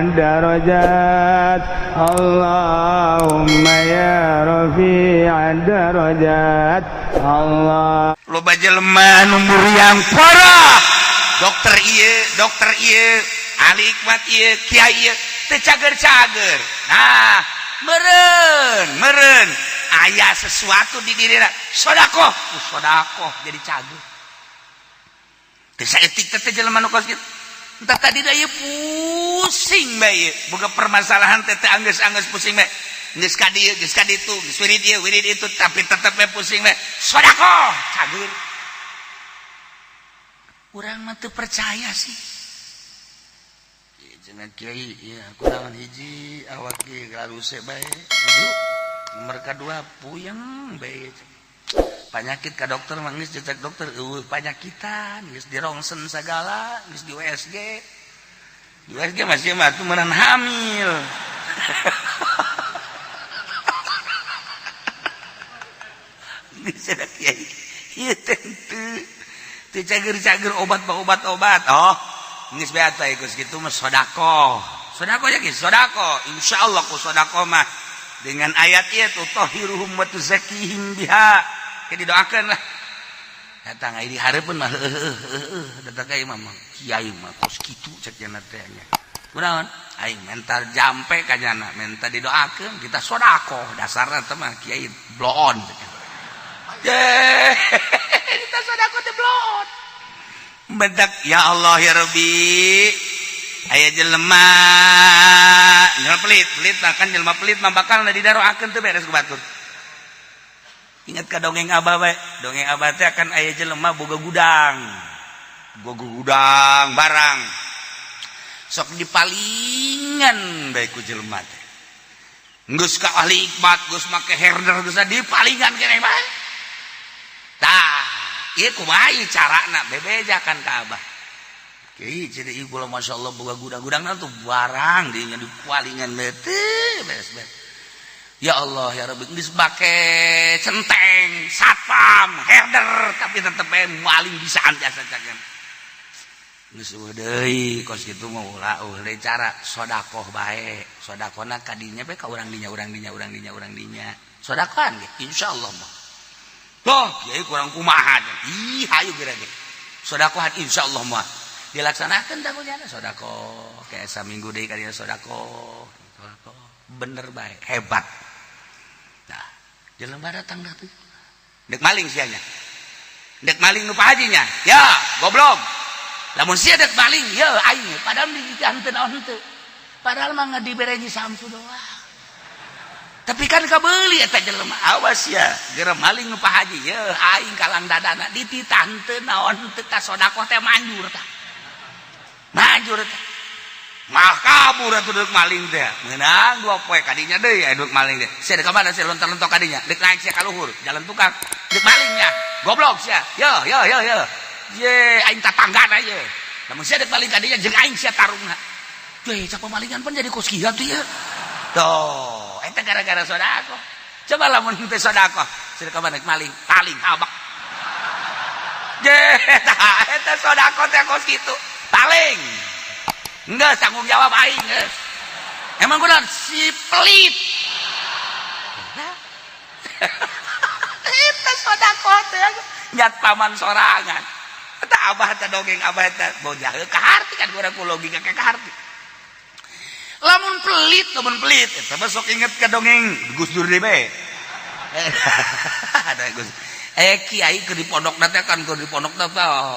الدرجات اللهم يا رفيع الدرجات الله. Loba jelema nu muriang parah, dokter ieu, dokter ieu, ahli hikmat ieu, kiai ieu, teu cager-cager. Nah, meren meren aya sesuatu di dirina, sodakoh, ku sodakoh jadi cager. Teu saeutik teh jelema nu kos kitu. Entah tadi da ieu pusing bae ieu, boga permasalahan teh teh anggeus-anggeus pusing bae. Geus ka dieu, geus ka ditu, geus wirid ieu, wirid itu, tapi tetep bae pusing bae. Sodakoh, cager. Urang mah teu percaya sih. Cenah kiai, ieu kunaon hiji awak ge garuse bae. Nuju. Nomor kadua puyeng bae. Panyakit ka dokter mah geus ceuk dokter eueuh panyakitan, geus dirongsen sagala, geus di USG. Di USG masih mah tuh meunang hamil. Geus cenah kiai, ieu teh teu teu cager-cager obat mah obat-obat. Oh, geus bae atuh geus kitu mah sodakoh. Sodakoh ya geus sodakoh. Insyaallah ku sodakoh mah dengan ayat ieu tutahhiruhum wa tuzakkihim biha. Ke didoakeun lah. Datang ai di hareupeun mah heueuh datang ka imam mah kiai mah kos kitu cek cenah teh nya. Kunaon? Aing mental jampe ka nyana, minta didoakeun kita sodakoh dasarna teh mah kiai bloon cek. Ye, kita sodakoh teh bloon. Bentak ya Allah ya Rabbi, aya jelema jelema pelit, pelit mah kan jelema pelit mah bakal didaroakeun teu beres ku batur. Ingat ka dongeng abah bae, dongeng abah teh akan aya jelema boga gudang. Boga gudang barang. Sok dipalingan bae ku jelema teh. Geus ka ahli ikbat, geus make herder, geus dipalingan keneh bae. Tah, ieu kumaha ieu carana bebejakan ka abah. Kiai jadi ieu kula masyaallah boga gudang-gudangna tuh barang dinya dipalingan bae teu beres-beres. Ya Allah ya Rabbi, geus make centeng, satpam, herder, tapi tetep bae maling bisaan jasa cagen. Geus eueuh deui kos kitu mah ulah eueuh deui cara sodakoh bae. Sodakohna ka dinya bae ka urang dinya, urang dinya, urang dinya, urang dinya. Sodakohan ge insyaallah mah. Toh, kiai kurang kumaha. Ih, hayu geura ge. Sodakohan insyaallah mah. Dilaksanakeun tah kunyana sodakoh. Kayak saminggu deui ka dinya sodakoh. Sodakoh. Bener bae, hebat. Nah, jelema datang dah tuh. Dek maling sianya. Dek maling nu Pak Haji nya. Ya, goblok. Lamun sia dek maling, ya aing padahal di henteu naon henteu. Padahal mah dibere Samsu doang. Tapi kan kabeuli eta jelema. Awas ya, geura maling nu Pak Haji, ya aing kalang dadana dititah henteu naon henteu ta sodakoh teh manjur tah. Manjur teh. Mah kabur atuh deuk maling teh. Meunang dua poe kadinya deui aya deuk maling teh. Sia ka mana sia lontar-lontok kadinya? Deuk naik sia ka luhur, jalan tukang. Deuk malingnya. Goblok sia. Yo yo yo yo. Ye aing tatanggana ye. Lamun sia deuk maling kadinya jeung aing sia tarungna. Ye cak pemalingan pan jadi kos kieu tuh ye. Tuh, eta gara-gara sodakoh. Coba lamun teu sodakoh, sia ka mana maling, paling habak. Ye, eta sodakoh teh kos kitu. Paling. Enggak tanggung jawab aing geus. Emang kunaon si pelit. Eta sodakoh teh nyat paman sorangan. Eta abah teh dongeng abah teh bojah kaharti kan urang ku logika ka kaharti. Lamun pelit eta mah sok inget ka dongeng Gus Dur deui bae. Ada Gus. Kiai keur di pondok teh kan keur di pondok teh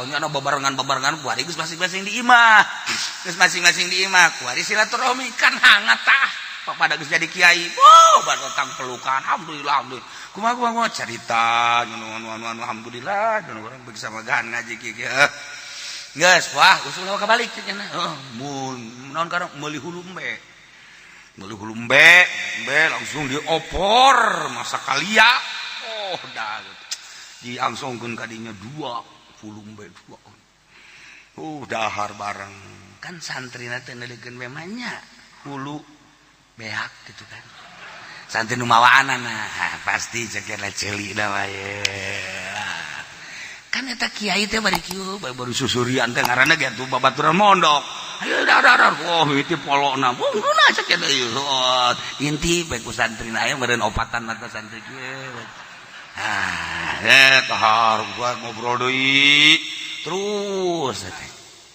nyana babarengan-babarengan kuari geus masing-masing di imah. Geus masing-masing di imah kuari silaturahmi kan hangat tah. Pada geus jadi kiai. Wow, batang pelukan. Alhamdulillah, alhamdulillah. Kumaha kumaha carita anu anu anu alhamdulillah anu urang bersama magahan ngaji kieu kieu. Geus, wah usul kabalik cenah. Heuh, mun naon karang meuli hulu embe. Meuli hulu embe, embe langsung diopor masak kalia. Oh, dah. Diangsongkeun kadinya dua hulu embe dua. Oh, dahar bareng. Kan santrina teh neuleukeun we mah nya hulu beak gitu kan. Santri nu mawaanana pasti cek lah ceuli da wae. Kan eta kiai teh bari kieu baru susurian teh ngaranna ge atuh babaturan mondok. Ayo dar dar. Oh, mimiti polona. Oh, geunah cek eta ieu. Oh, intip bae ku santrina aya meureun opatan mata santri kieu. Ah, dahar gua ngobrol deui. Terus teh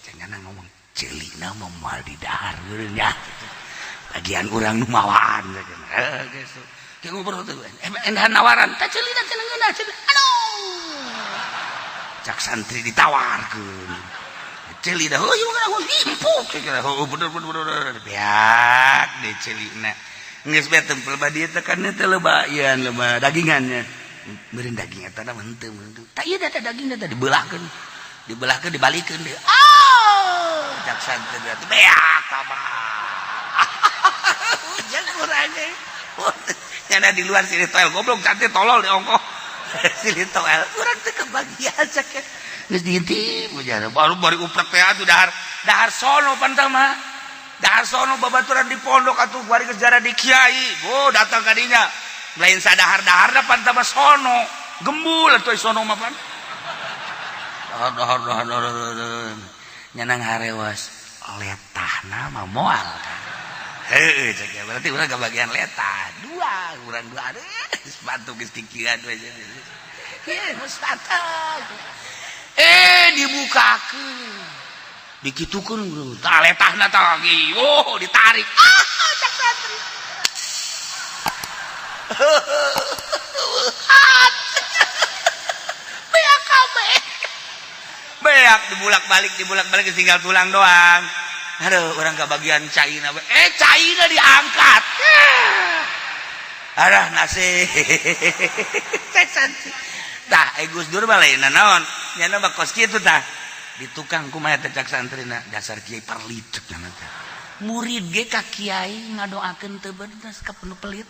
cenah ngomong ceulina mah moal di dahar meureun nya. Bagian urang nu mawaan cenah. Geus. Kayak ngobrol tuh. Endahan nawaran, tah ceulina cenah ngeunah cenah. Aduh. Cak santri ditawarkeun. Ceulina heuh ieu mah himpuk cenah. Heuh bener bener bener. Beak deh ceulina. Geus bae tempel ba dieu teh kan teh loba ieu loba dagingannya. Meureun daging eta mah henteu henteu. Tah ieu teh daging teh dibelahkeun. Dibelahkeun dibalikeun deui. Ah, cak santri teh beak tambah. Hujan kurang ge. Nyana di luar sini toel goblok cantik tolol di ongkoh. Sini toel urang teh kebagian cak. Geus diintip hujan. Baru bari uprek teh atuh dahar. Dahar sono pantah mah. Dahar sono babaturan di pondok atuh bari geus jara di kiai. Oh, datang ka dinya. Lain sadahar-daharna pantah mah sono. Gembul atuh sono mah pan. Dahar dahar dahar dahar. Nyana ngarewas letahna mah moal kan. Heuh cek ya berarti urang kebagian letah. Dua, urang dua aduh sepatu geus kikieuan we. Ieu sepatu. Dibukakeun. Dikitukeun tah letahna tah lagi. Oh, ditarik. Ah, cak santri. Beak kabeh. Beak dibulak-balik tinggal tulang doang. Aduh, orang kebagian caina. Caina diangkat. Aduh, nasib. Tah, Gus Dur mah lain naon. Nyana mah kos kitu tah. Di tukang kumaha teh cak santrina, dasar kiai perlit cenah teh. Murid ge ka kiai ngadoakeun teu bener ka penuh pelit.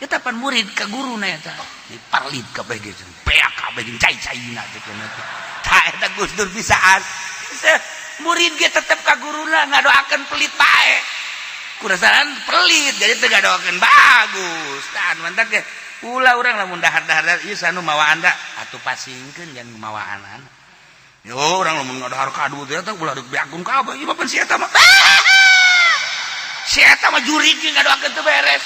Eta pan murid ka guruna eta. Di parlit kabeh ge beak kabeh jeung cai-caina teh cenah teh. Tah eta Gus Dur bisaan. Murid ge tetep ka guruna ngadoakeun pelit bae. Kurasaran pelit jadi teu ngadoakeun bagus. Tah mantak ge ulah urang lamun dahar-dahar ieu sanu mawaan da atuh pasingkeun jangan mawaan. Yo urang lamun ngadahar kadu teh eta ulah deuk beakun kabeh ieu mah pan si eta mah. Si eta mah jurig ge ngadoakeun teu beres.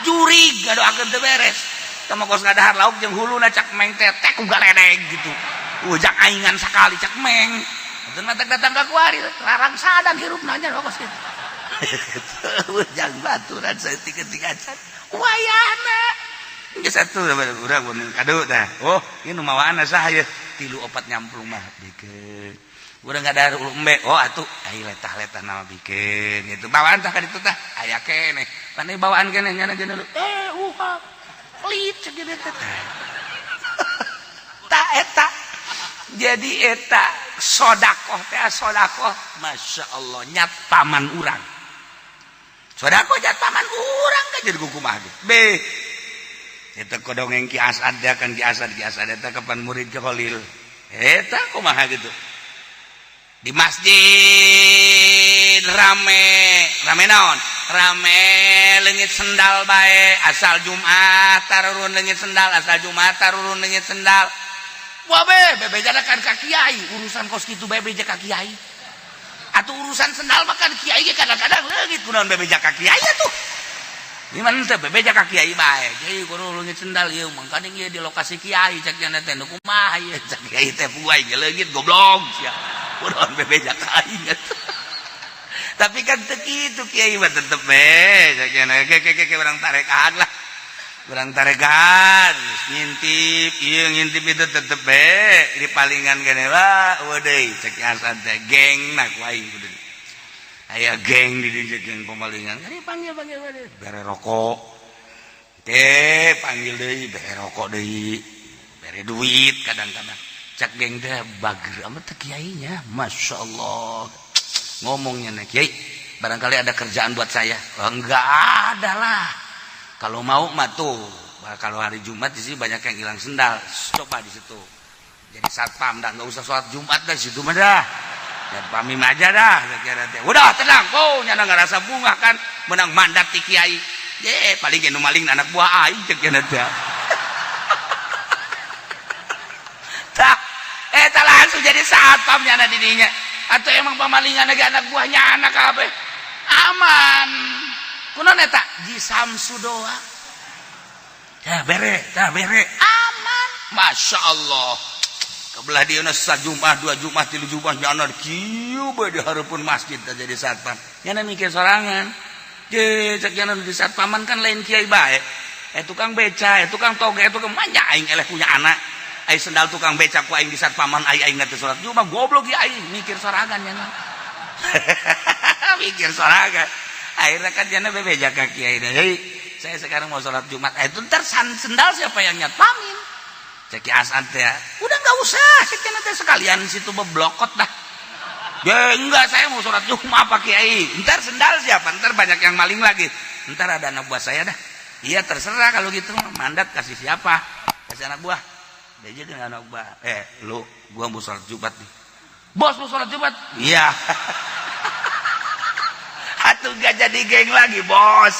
Jurig ngadoakeun teu beres. Tah mah kos ngadahar lauk jeung huluna cak meng teh tek ku galedeg gitu. Ujak aingan sakali cak meng. Mata datang ke kuari larang sadan hirup nanya kos gitu. Ujang baturan saeutik ketika can wayahna. Geus atuh urang mun kadu tah. Oh, ieu nu mawaan saha ieu? 3 4 nyamplung mah bikeun. Urang ngadahar ulu embe. Oh atuh ai letah-letah nama bikeun gitu. Bawaan tah ka ditu tah aya keneh. Pan bawaan keneh nyana jeung uhap. Pelit cek teh. Tah eta. Jadi eta sodakoh teh sodakoh Masya Allah nyat paman urang sodakoh nyat paman urang kan jadi kumaha ge be eta kodongeng Ki Asad ya kan Ki Asad eta kapan murid ke Khalil eta kumaha gitu di masjid rame rame naon rame leungit sendal bae asal Jumat tarurun leungit sendal asal Jumat tarurun leungit sendal. Wah be, bebejana kan ka kiai, urusan kos kitu bebeja ka kiai. Atuh urusan sendal mah kan kiai ge kadang-kadang leungit kunaon bebeja ka kiai atuh. Gimana teh bebeja ka kiai bae. Jadi kudu leungit sendal ieu mangkaning ieu di lokasi kiai cak nya teh nu kumaha ieu cak kiai teh buai ge leungit goblok sia. Kunaon bebeja ka aing atuh. Tapi kan teu kitu kiai mah tetep be cak nya ke ke ke urang tarekan lah. Urang tarekan ngintip ieu ngintip itu tetep be di palingan gene lah eueuh deui cek Hasan teh geng na ku aing kudu aya geng di dieu geng pemalingan kali panggil panggil bere rokok teh panggil deui bere rokok deui bere duit kadang-kadang cak geng teh bager amat teh kiainya Masya Allah ngomongnya nih kiai barangkali ada kerjaan buat saya. Oh, enggak ada lah. Kalau mau mah tuh, kalau hari Jumat di sini banyak yang hilang sendal. Coba di situ. Jadi satpam dah, nggak usah sholat Jumat dah situ mah dah. Dan pamim aja dah, kira teh. Udah tenang, oh nyana nggak rasa bunga kan, menang mandat ti kiai. Ye, paling nu maling anak buah aing cek nya teh. Tah, eta langsung jadi satpam nyana di dinya. Atau emang pamalingan lagi anak buahnya anak kabeh. Aman. Kunaon eta? Ji Samsu doang. Tah bere, tah bere. Aman. Masya Allah. Kebelah dia sajumat, dua Jumat, tilu Jumat, nyana kieu bae di hareupeun masjid teh jadi satpam. Nyana mikir sorangan. Je cek nyana di satpaman kan lain kiai bae. Tukang beca, tukang toge, tukang manya aing eleh punya anak. Aing sendal tukang beca ku aing di satpaman aing aing teh salat Jumat goblok ya aing mikir sorangan nyana. Mikir sorangan. Akhirnya kan nyana bebeja ka kiai. Hei, saya sekarang mau sholat Jumat. Itu ntar sendal siapa yang nyatpamin? Cek Asad teh, udah nggak usah, cek teh sekalian situ beblokot dah. Ya enggak, saya mau sholat Jumat Pak Kiai. Ntar sendal siapa? Ntar banyak yang maling lagi. Ntar ada anak buah saya dah. Iya terserah kalau gitu, mandat kasih siapa? Kasih anak buah. Dia juga anak buah. Lu, gua mau sholat Jumat nih. Bos mau sholat Jumat? Iya. Atuh gak jadi geng lagi, bos.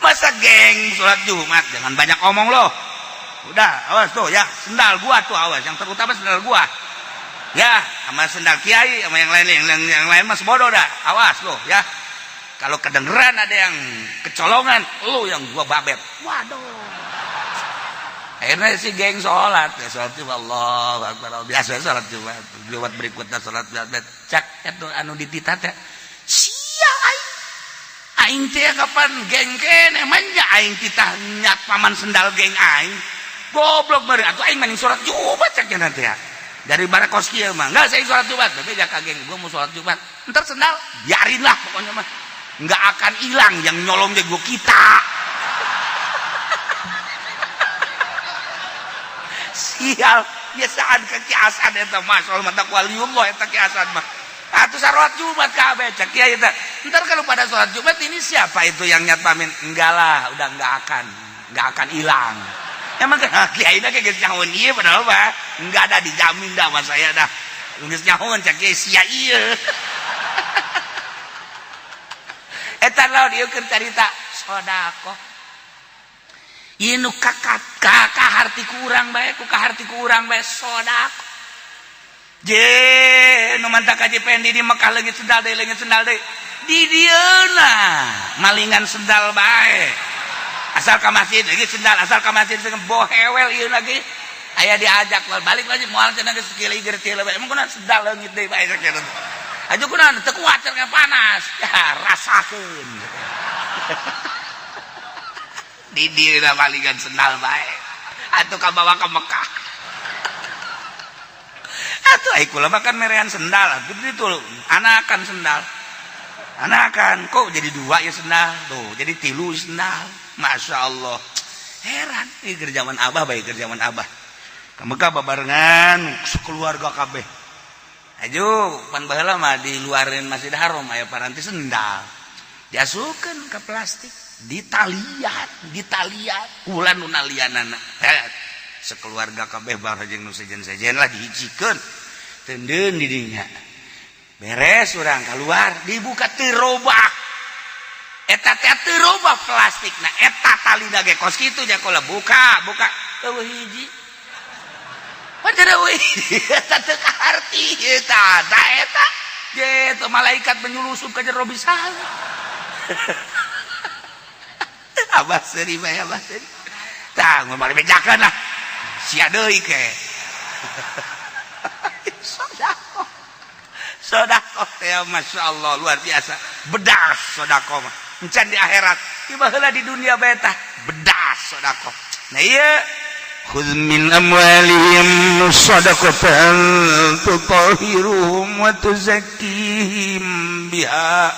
Masa geng sholat Jumat? Jangan banyak omong loh. Udah, awas tuh ya, sendal gua tuh awas, yang terutama sendal gua. Ya, sama sendal kiai, sama yang lain yang lain mas bodoh dah. Awas loh ya. Kalau kedengeran ada yang kecolongan, lu yang gua babet. Waduh. Akhirnya si geng sholat, ya sholat Jumat, Allah Akbar. Biasa sholat Jumat. Jumat berikutnya sholat Jumat. Cak itu anu ditita teh. Sia aing. Aing teh kapan geng kene manja aing titah nyat paman sendal geng aing. Goblok bari atuh aing maning sholat Jumat cek nanti ya. Dari barakos kieu mah. Enggak saya sholat Jumat, bebeja ka geng gua mau sholat Jumat. Ntar sendal biarin lah pokoknya mah. Enggak akan hilang yang nyolong gua kita. Sial, biasaan ke Ki Asad eta mah soal mata waliullah eta Ki Asad mah. Atuh salat Jumat kabeh cek kiai eta. Ntar kalau pada sholat Jumat ini siapa itu yang nyatpamin? Enggak lah, udah enggak akan hilang. Emang kan kiai kayak geus nyahoan ieu padahal mah enggak ada dijamin dah sama saya dah. Geus nyahoan cek kiai sia ieu. Eta lawan ieu keur carita sedekah. Ieu nu kaharti ku urang bae, ku kaharti ku urang bae sedekah. Je nu mantak Haji Pendi di Mekah leungit sendal deui, leungit sendal deui. Di dieuna malingan sendal bae. Asal ka masjid leungit sendal, asal ka masjid bohewel ieu lagi. Aya diajak balik lagi moal cenah geus kieu teu bae. Emang kunaon sendal leungit deui bae sakieu. Aju kunaon teu kuat cenah panas. Ya rasakeun. Di dieuna malingan sendal bae. Atuh kabawa ka Mekah. Atuh ai kula mah kan merean sendal, atuh itu anakan sendal. Anakan kok jadi dua ya sendal tuh, jadi tilu sendal. Masya Allah. Heran, ini keur zaman abah bae keur zaman abah. Ka Mekah babarengan sekeluarga kabeh. Aju pan baheula mah di luarin Masjid Haram aya paranti sendal. Diasupkeun ka plastik, ditalian, ditalian, kula nu nalianana. Sekeluarga kabeh bareng jeung nu sejen-sejen lah dihijikeun. Tendeun di dinya. Beres urang keluar, dibuka teu robah. Eta teh teu robah plastikna, eta talina ge kos kitu nya kula buka, buka eueuh hiji. Pan teu eueuh hiji, eta teu kaharti eta, da eta. Ge teu malaikat menyulusup ka jero bisa. Abah seuri bae abah seuri. Tah mun bari bejakeun lah. Sia deui ke. Sedekah. Sedekah teh Masya Allah luar biasa. Bedas sedekah mah. Encan di akhirat, ieu baheula di dunia bae tah bedas sedekah. Nah ieu Khudz min amwalihim shadaqatan tutahhiruhum wa tuzakkihim biha.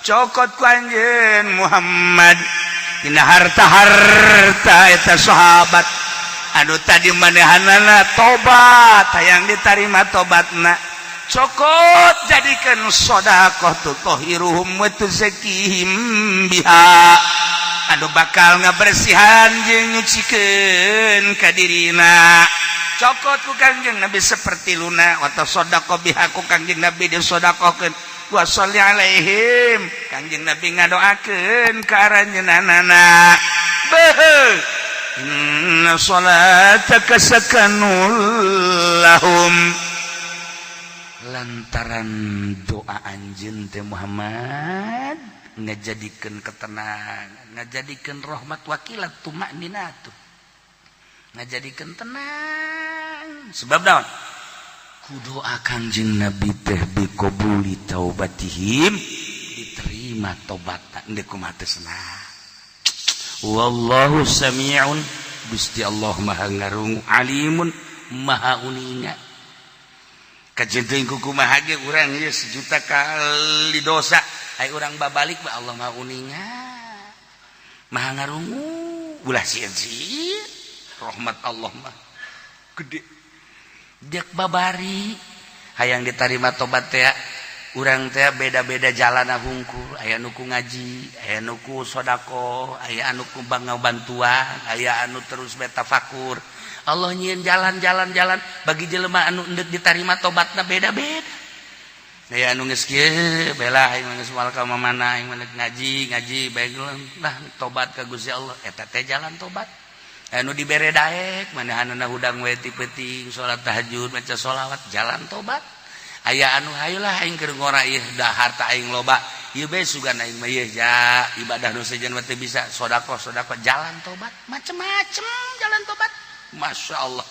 Cokot ku anjeun Muhammad dina harta-harta eta sahabat anu tadi manehanana tobat hayang ditarima tobatna. Cokot jadikan sedekah tutahhiruhum wa tuzakkihim biha. Anu bakal ngabersihan jeung nyucikeun ka dirina. Cokot ku Kangjeng Nabi seperti luna wa tasaddaqo biha ku Kangjeng Nabi disedekahkeun wa sholli alaihim Kangjeng Nabi ngadoakeun ka aranjeunana. Beuh inna salataka sakanul lahum. Lantaran doa anjeun teh Muhammad ngajadikeun ketenangan, ngajadikeun rahmat wakilat tumakninatu, ngajadikeun tenang. Sebab naon? Ku doa Kangjeng Nabi teh biqabuli taubatihim, diterima tobatna. Endek kumaha teh senang. Wallahu sami'un, Gusti Allah maha ngarungu, alimun maha uninga. Kajenting kumaha ge urang ieu sejuta kali dosa, ai urang babalik ba Allah maha uninga, maha ngarungu. Ulah sieun-sieun, rahmat Allah mah gede. Dek babari hayang diterima tobat teh urang teh beda-beda jalan hungkul. Aya nu ku ngaji, aya nu ku sodako, aya anu ku bangga bantuan, aya anu terus betafakur. Allah nyieun jalan-jalan jalan bagi jelema anu endek diterima tobatna beda-beda. Aya anu geus kieu bela aing geus moal ka mana, aing mah ngaji ngaji bae lah tobat ka Gusti Allah, eta teh jalan tobat. Anu dibere daek manehanana hudang we ti peuting salat tahajud, maca sholawat, jalan tobat. Aya anu hayulah aing keur ngora ieu da harta aing loba ieu bae sugan aing mah ieu ja ibadah nu sejen mah teu bisa, sedekah sedekah, jalan tobat macem-macem jalan tobat. Masya Allah,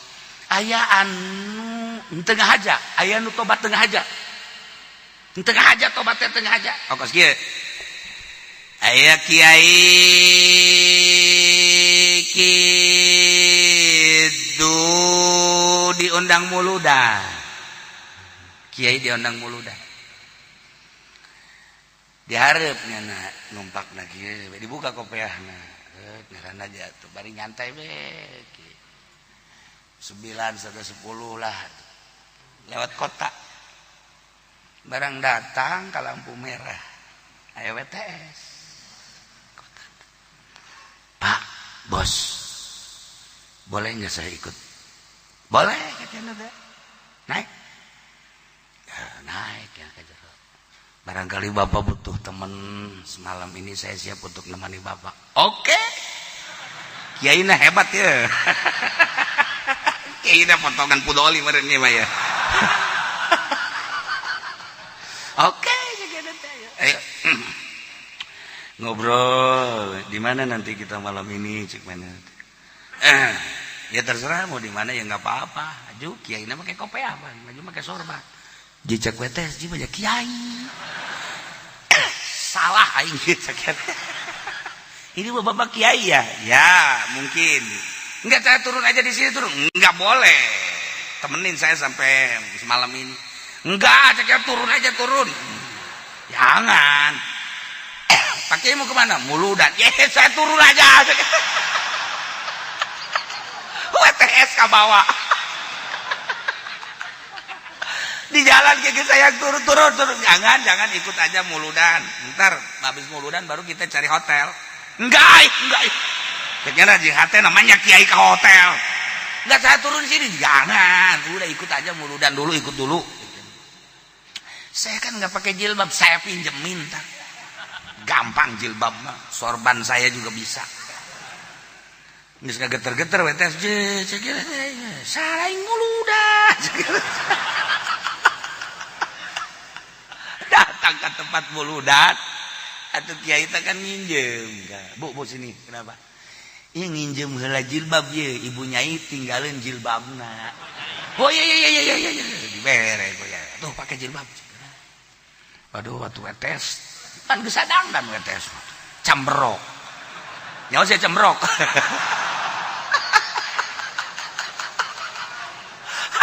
aya anu tengah aja, aya anu tobat tengah aja, tengah aja tobatnya tengah aja. Oh, kos kieu aya kiai kitu diundang muludan, kiai diundang muludan, diharapnya na numpak lagi dibuka kopiahna ngaran aja tuh bari nyantai be 9 sampai 10 lah lewat kota, barang datang ke lampu merah ayo WTS. Pak bos, boleh nggak saya ikut? Boleh katanya. Naik ya, naik ya ke jero. Barangkali bapak butuh temen semalam ini, saya siap untuk nemani bapak. Oke, kiai nah hebat ya. Kiai nah potongan pudoli meureun mah ya. Oke, ayo ngobrol di mana nanti kita malam ini, cik mana? Ya terserah mau di mana ya nggak apa-apa. Aju kiai na pakai kopiah apa? Maju pakai sorban. Jejak WTS ji banyak kiai. Salah aing cek. Ini bapak kiai ya? Ya, mungkin. Enggak, saya turun aja di sini turun. Enggak boleh. Temenin saya sampai semalam ini. Enggak, cek turun aja turun. Jangan. Pak Kiai mau kemana? Muludan. Ya, saya turun aja. WTS ke bawah. Di jalan kayak saya turun turun turun. Jangan, jangan, ikut aja muludan. Ntar habis muludan baru kita cari hotel. Enggak, enggak. Kayaknya di HT namanya kiai ke hotel. Enggak, saya turun sini. Jangan, udah ikut aja muludan dulu, ikut dulu. Saya kan nggak pakai jilbab, saya pinjemin ntar. Gampang jilbab mah, sorban saya juga bisa. Geus geter-geter WTS, salah muludan. Datang ke tempat muludan, atau kiai teh kan nginjem. Bu, bu sini, kenapa? Ini nginjem heula jilbab ye, ibu nyai tinggalin jilbabna. Oh iya iya iya iya iya, dibere ya. Tuh pakai jilbab. Waduh, waktu WTS kan geus sadang dan WTS. Camberok. Nyawa saya cembrok.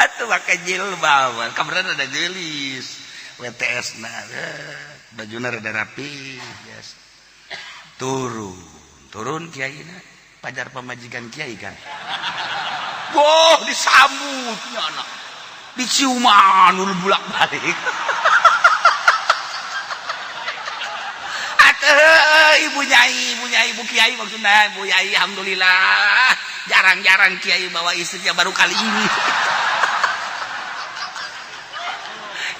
Atuh pakai jilbab, kamarana ada gelis. WTS nah, bajuna rada rapi, yes. Turun, turun kiai na, pajar pamajikan kiai kan. Wah, disambutnya anak. Diciuman ul bulak-balik. Atuh, ibu nyai, ibu nyai, ibu kiai maksudnya, ibu nyai, alhamdulillah. Jarang-jarang kiai bawa istrinya, baru kali ini.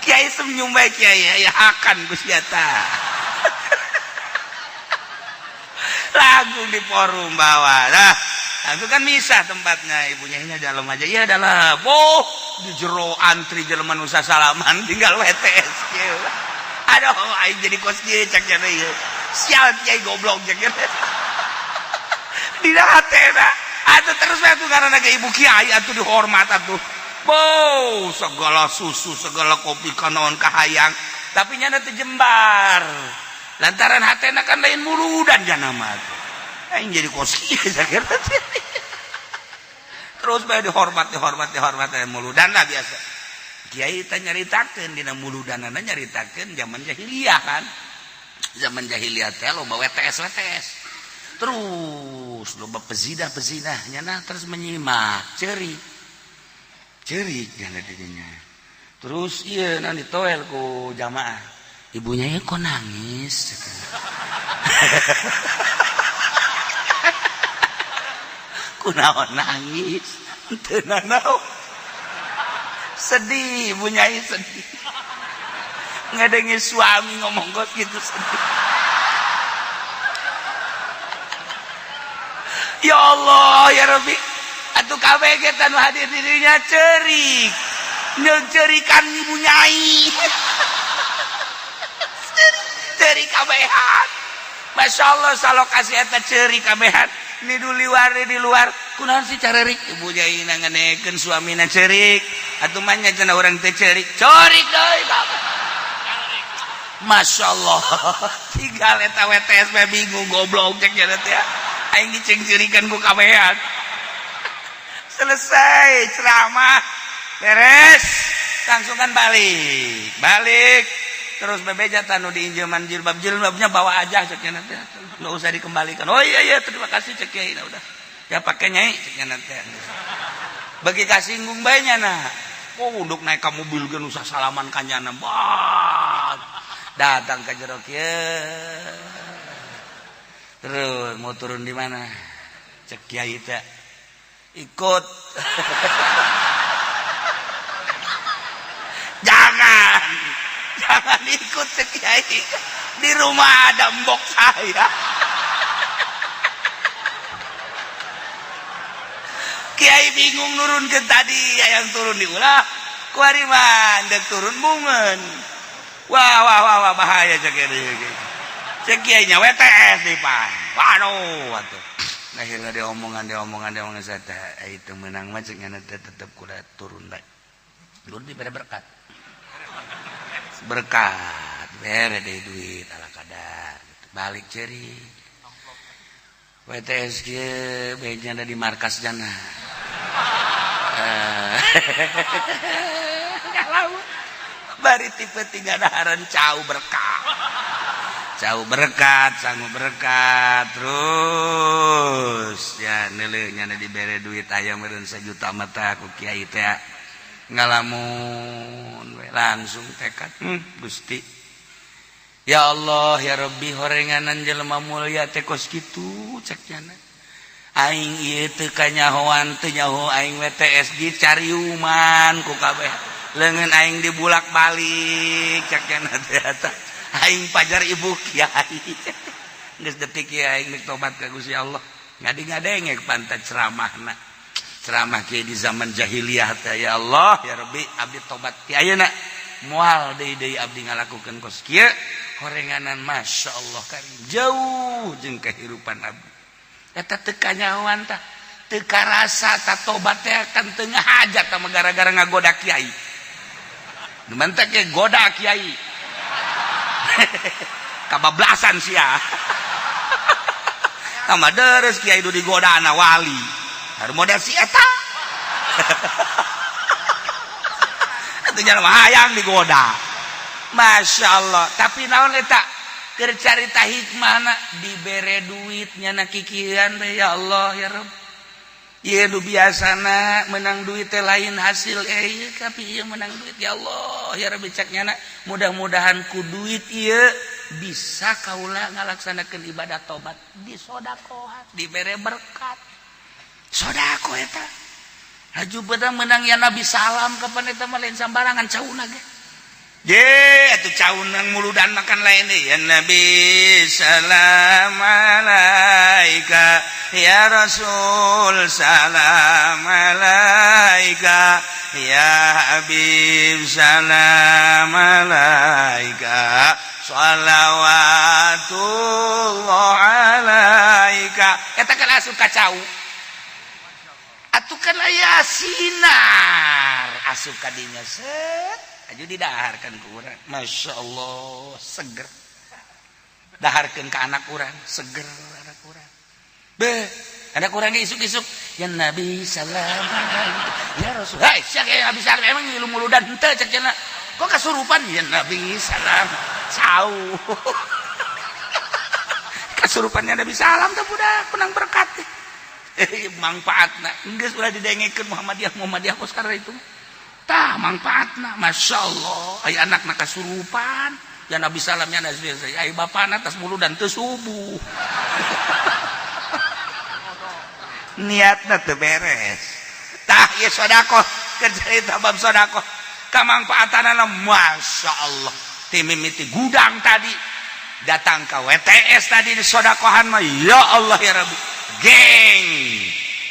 Kiai senyum baik kiai, ya akan Gusti eta. Lagu di forum bawah. Nah, itu kan misah tempatnya, ibunya ini dalam aja. Iya dalam. Oh, Di jero antri jelema nu salaman tinggal WTS kieu. Aduh, aing jadi kos kieu cek nya ieu. Sial kiai goblok cek nya. Dina hatena. Atuh terus we atuh karena ge ibu kiai atuh dihormat atuh. Bow, segala susu, segala kopi kanaon kahayang, tapi nyana teu jembar. Lantaran hatena kan lain muludan jana mah. Aing jadi kos kieu sakira. Terus bae dihormat, dihormat, dihormat muludan lah biasa. Kiai teh nyaritakeun dina muludanana, nyaritakeun zaman jahiliyah kan. Zaman jahiliyah teh loba WTS WTS. Terus loba pezinah-pezinah nyana terus menyimak, ceurik. Cerik nyana dirinya. Terus iya nanti ditoel ku jamaah. Ibunya ya kok nangis. Kunaon nangis? Teu nanaon. Sedih, ibunya sedih. Ngadenge suami ngomong kos gitu sedih. Ya Allah, ya Rabbi. Atuh kabeh ge tanu hadir dirinya cerik. Nyencerikan ibu nyai. Cerik kabehan. Masya Allah salokasi eta cerik kabehan. Ni luar di luar. Kunaon sih carerik? Ibu nyai nanganekeun suamina cerik. Atuh mah nya cenah urang teh cerik. Cerik deui kabeh. Masya Allah. Tinggal eta WTS mah bingung goblok cek nya teh. Aing dicengcirikan ku kabehan. Selesai ceramah beres langsung kan balik balik terus bebeja tanu diinjeman jilbab, jilbabnya bawa aja cek nya teh, nggak usah dikembalikan. Oh iya iya terima kasih cek kiai, udah ya pakai nyai cek nya teh. Bagi kasinggung bae nya nah. Oh untuk naik ka mobil ge usah salaman ka nyana. Bah datang ke jero kieu. Terus mau turun di mana cek kiai teh? Ikut. Jangan, jangan ikut cek kiai. Di rumah ada mbok saya. Kiai bingung nurun ke tadi, yang turun diulah. Kuari mah ndek turun bungeun. Wah wah wah wah bahaya cek kiai. Cek kiai nya WTS di pan. Waduh atuh. Akhirnya dia omongan saya teh itu menang mah cek nyana teh tetep kuda turun bae. Turun dibere berkat. Berkat bere deh duit ala kadar gitu. Balik ceri. WTS kieu bae ada di markas jana. Bari tipe tiga daharan cau berkat. Cau berkat, sangu berkat, terus ya neuleuh nya dibere duit aya meureun sajuta mata ku kiai teh ngalamun we langsung tekad. Gusti ya Allah ya Rabbi horenganan jelema mulia teh kos kitu cek nyana. Aing ieu teu kanyahoan teu nyaho aing WTS dicariuman ku kabeh leungeun aing dibulak-balik cek nyana teh eta. Aing pajar ibu kiai. Geus detik kiai aing nek tobat ka Gusti Allah. Ngadi-ngadengek pantat ceramahna. Ceramah kiai di zaman jahiliyah teh ya Allah ya Rabbi abdi tobat ti ayeuna. Moal deui deui abdi ngalakukeun kos kieu horenganan Masya Allah karim jauh jeung kehidupan abdi. Eta teu kanyahoan tah. Teu karasa ta tobat teh kan teu ngahajat tah gara-gara ngagoda kiai. Nu mantak ge goda kiai. Kabablasan sia. Tama deres kiai du digoda na wali. Haru model si eta. Atuh nya mah hayang digoda. Masya Allah. Tapi naon eta? Keur carita hikmahna dibere duit nyana kikieuan teh ya Allah ya Rabb. Ieu nu biasana menang duit teh lain hasil ieu tapi ieu menang duit ya Allah ya Rabbi cek nyana mudah-mudahan ku duit ieu bisa kaula ngalaksanakeun ibadah tobat disodakohan dibere berkat sodako eta haju beda menang ya Nabi salam kapan eta mah lain sambarangan cauna ge. Je atuh caunang muludan makan lain deh. Ya Nabi salam alaika, ya Rasul salam alaika, ya Habib salam alaika, shalawatullah alaika. Eta kan asup ka cau. Atuh kan aya sinar asup ka dinya, set aju didaharkan ku urang. Masya Allah, seger. Daharkeun ka anak urang, seger anak urang. Be, anak urang ge isuk-isuk, ya Nabi salam alaika, ya Rasul. Hai, sia ge Nabi salam, emang ngilu muludan henteu cek cenah. Kok kasurupan ya Nabi salam. Cau. Kasurupannya Nabi salam teh budak menang berkat. Manfaatna geus ulah didengekeun Muhammadiyah Muhammadiyah kos karena itu. Tah manfaatna, Masya Allah, aya anakna kasurupan ya Nabi salam, ya Nabi, aya bapana tas muludan teu subuh, niatna teu beres. Tah ieu sedekah, keur cerita bab sedekah kamangfaatanana, Masya Allah. Ti mimiti gudang tadi datang ke WTS tadi di sodakohan mah, ya Allah ya Rabbi, geng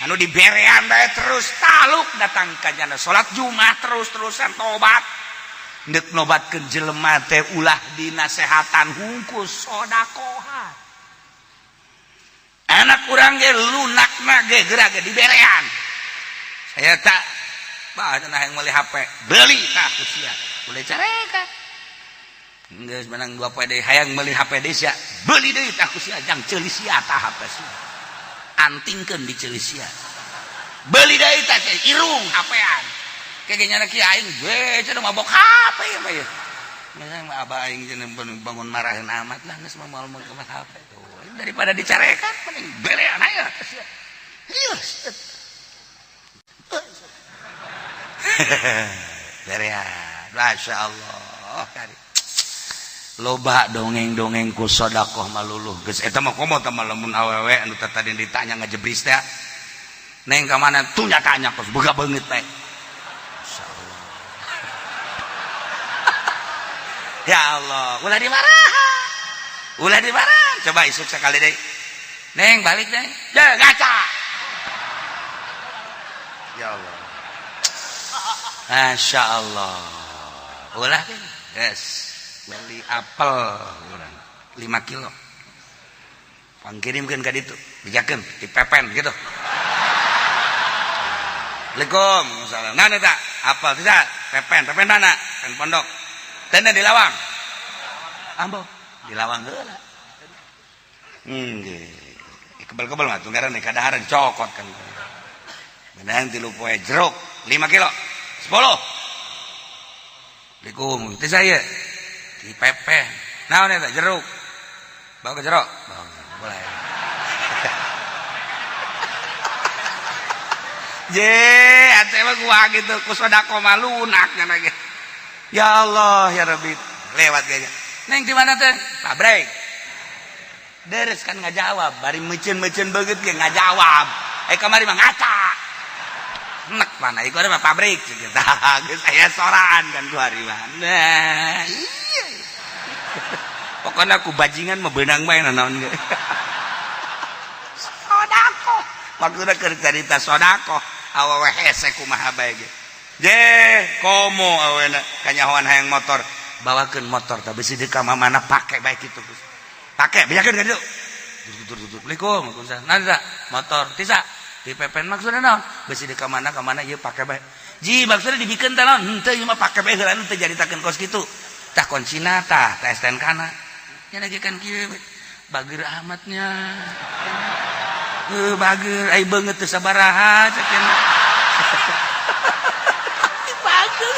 anu diberean bae terus taluk datang ka jana salat Jumat terus-terusan tobat. Ndek nobatkeun jelema teh ulah dinasehatan hungkus, sodakohan. Anak urang ge lunakna ge geura ge diberean. Saya tak bah cenah hayang meuli HP, beli tah ku sia, boleh carekan. Geus menang 2 poe deui hayang meuli HP deui sia, beli deui tah ku sia, jang ceuli sia tah HP sia, antingkeun di ceuli sia. Beli deui tah sia, irung HP-an kayak nyana kieu aing we cenah mabok HP mah ieu. Misalnya mah abah aing cenah bangun marahin amat lah, geus mah moal meuli HP tuh, daripada dicarekan mending berean aya sia. Iya, berean. Masya Allah, kari loba dongeng-dongeng ku sodakoh maluluh geus eta mah. Komo teh mah lamun awewe anu tadi ditanya ngajebris teh, "Neng, ka mana?" Tuh nyatanya kos boga beungeut teh. Masyaallah, ya Allah, ulah dimarahan, ulah dimarahan. Coba isuk sekali deui, "Neng, balik, Neng." Ya ngaca, ya Allah, Masya Allah, ulah. Yes, beli apel urang 5 kilo, pangkirimkeun ka ditu, bijakeun dipepen gitu. Assalamualaikum. Salam. Nah, eta apel tidak pepen, pepen mana? Pen pondok. Tenda di lawang. Ambo di lawang heula. Nggih. Kebel-kebel mah tunggaran kadaharan cokot kan. Menang 3 poe jeruk 5 kilo. 10. Assalamualaikum. Itu saya di pepen. Naon eta jeruk? Bawa ke jeruk. Bawa. Boleh. Je, atuh mah gua gitu ku sedekah mah lunak nya ge. Ya Allah ya Rabbi, lewat kayaknya. Neng di mana teh? Pabrik. Deres kan ngajawab, bari meuceun-meuceun beungeut ge ngajawab. Eh, kamari mah ngaca. Nek mana ieu mah pabrik gitu. Geus aya soraan kan ku hari mah. Nah, iya. Pokoknya aku bajingan mah beunang bae naon ge. Sodako. Maksudna keur carita sodako, awewe hese kumaha bae ge. Je, komo awena kanyahoan hayang motor, bawakeun motor tah bisi di ka mana pake bae kitu. Pake bejakeun ka ditu. Tur tur tur. Assalamualaikum. Waalaikumsalam. Nah, motor tisa di pepen maksudna naon? Bisi di ka mana ka mana ieu pake bae. Ji, maksudna dibikeun teh naon? Henteu, ieu mah pake bae heula, teu jaritakeun kos kitu. Tah kuncina tah, tah STNK na. Nya lagi kan kieu bager amatnya. Bager ai beungeut teu sabaraha cek cenah. Bager.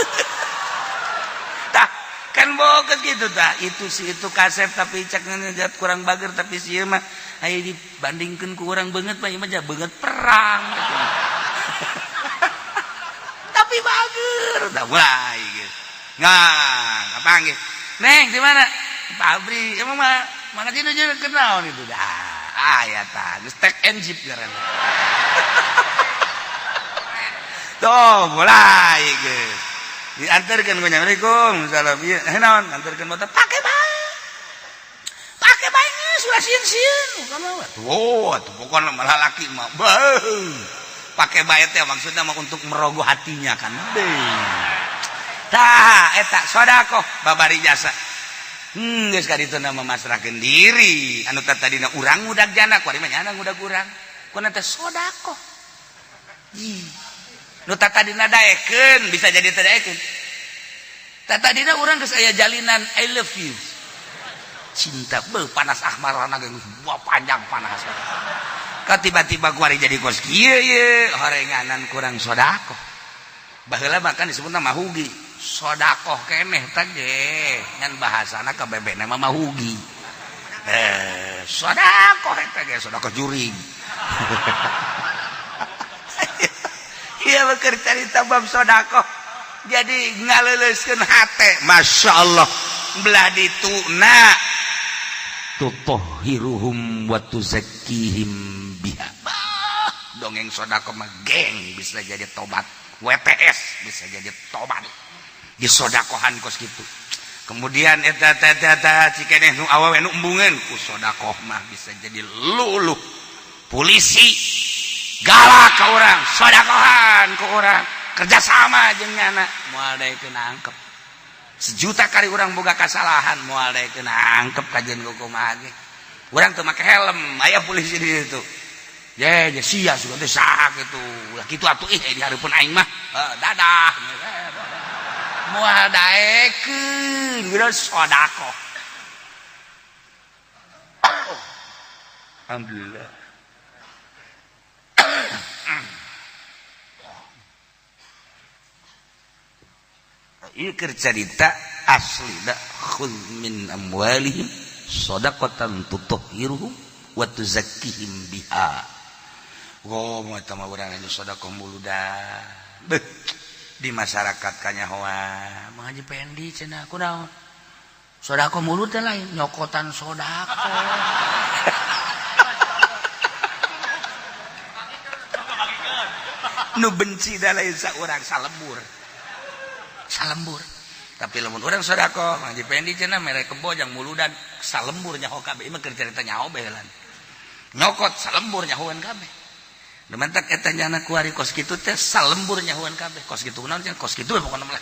Tah kan boga gitu tah, itu si itu kasep tapi cek ngejat kurang bager, tapi si ieu mah aya dibandingkeun ku urang beungeut mah ieu mah beungeut perang. Tapi bager tah mulai gitu. Nggak, kapanggih. Neng, di mana? Pabrik. Emang mah mana sih nuju kenal itu dah. Ah ya tah, geus tek and jeep ngaranna. Tuh, mulai geus. Diantarkeun ku nya, "Assalamualaikum." Salam. Ieu eh naon? Antarkeun motor pake bae. Pake bae geus ulah sieun-sieun. Oh, atuh pokona malah laki mah. Beuh. Pake bae teh maksudnya mah untuk merogoh hatinya kan. Tah, eta sedekah babari jasa. Geus ka ditu nama masrahkeun diri. Anu tadina urang ngudag jana, kuari mah nyana ngudag urang. Kuna teh sedekah. Nu tadina daekeun bisa jadi teu daekeun. Tadina urang geus aya jalinan I love you. Cinta beuh panas ahmarana ge geus panjang panas. Ka tiba-tiba kuari jadi kos kieu ye, horenganan kurang sedekah. Baheula mah kan disebutna mahugi. Sodakoh keneh teh ge ngan bahasana ka bebekna mah mahugi. Eh, sodakoh eta ge sodakoh jurig. Iya beker carita bab sodakoh. Jadi ngaleuleuskeun hate, Masya Allah. Belah dituna tutahhiruhum wa tuzakkihim biha. Bah, dongeng sodakoh mah geng bisa jadi tobat. WTS bisa jadi tobat. Disodakohan kos gitu. Kemudian eta eta eta cikeneh nu awewe nu embungeun ku sodakoh mah bisa jadi luluh. Polisi galak ke orang, sodakohan ke orang, kerjasama jeung nyana moal daekeun nangkep. Sejuta kali orang boga kesalahan moal daekeun nangkep kajian kumaha ge. Urang teu make helm, aya polisi di situ. Ye, ye sia sugan teh saha kitu. Ulah kitu atuh ih di hareupeun aing mah. Dadah. Moal daekeun geus sedekah. Alhamdulillah. Ieu keur carita asli da khudz min amwalihim shadaqatan tutahhiruhum wa tuzakkihim biha. Oh, eta mah urang anu sedekah muludan. Beuh, di masyarakat kanyahoan Mang Haji Pendi cenah kunaon? Sedekah mulut teh lain nyokotan sedekah. Nu benci da lain saurang salembur. Salembur. Tapi lamun urang sedekah Mang Haji Pendi cenah mere kebo jang muludan salembur nyaho kabeh. Ieu mah keur carita nyaho bae lan. Nyokot salembur nyahoan kabeh. Dementak eta nyana kuari kos kitu teh salembur nyahoan kabeh. Kos kitu naon cenah? Kos kitu we pokona mah.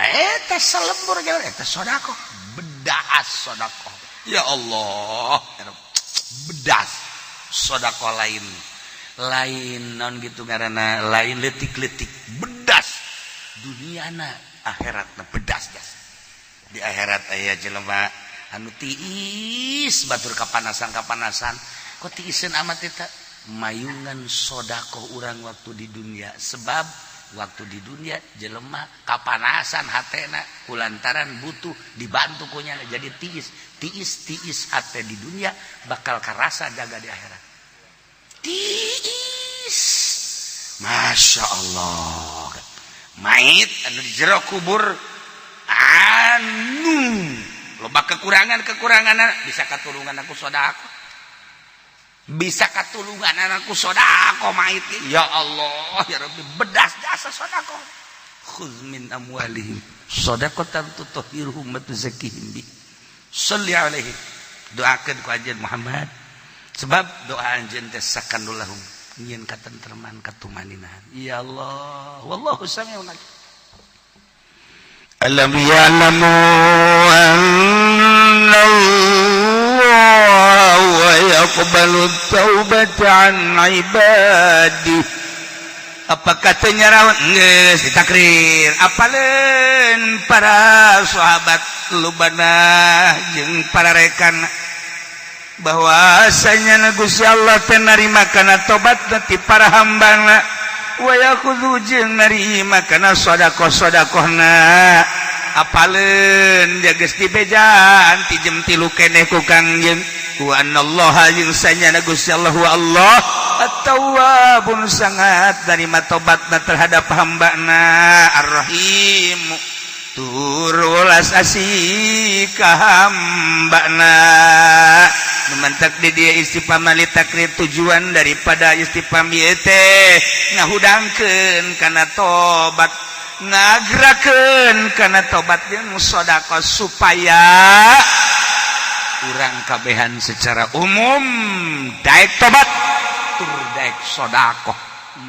Eta salembur nyahoan eta sedekah. Bedas sedekah. Ya Allah, bedas sedekah lain. Lain naon gitu ngaranna, lain leutik-leutik, bedas. Duniana akhiratna bedas jas. Di akhirat aya jelema anu tiis batur kapanasan-kapanasan. Kok tiiseun amat eta mayungan sedekah urang waktu di dunia, sebab waktu di dunia jelema kapanasan hatena kulantaran butuh dibantu ku nyana jadi tiis tiis tiis hate di dunia bakal karasa jaga di akhirat. Tiis, Masya Allah, mait anu di jero kubur anu loba kekurangan-kekurangan bisa katulungan aku sedekah, bisa katulungan anakku sedekah mait. Ya Allah ya Rabbi, bedas jasa sedekah. Khudz min amwalihim shadaqatan tutahhiruhum wa tuzakkihim bi. Shalli alaihi, doakeun ku anjeun Muhammad, sebab doa anjeun teh sakanul lahum nyieun katentreman katumaninahan. Ya Allah, wallahu samiun alim. Alam ya'lamu anna Allah yaqbalu taubata an ibadihi. Apa katanya rawan geus ditakrir apaleun para sahabat lubana jeung para rekan bahwasanya Gusti Allah teh narima kana tobat ti para hambana wa yakhudhu jeung narima kana sedekah-sedekahna. Apaleun geus dibejaan ti jam 3 keneh ku Kangjeng wa anallaha jeung sanyana Gusti Allah wa Allah at-tawwabun sangat narima tobatna terhadap hambana, ar-rahim tur welas asih ka hambana. Mantak di dia istifham litakrir, tujuan daripada istifham ieu teh ngahudangkeun kana tobat, ngagerakeun kana tobat jeung sedekah, supaya urang kabehan secara umum daek tobat tur daek sedekah.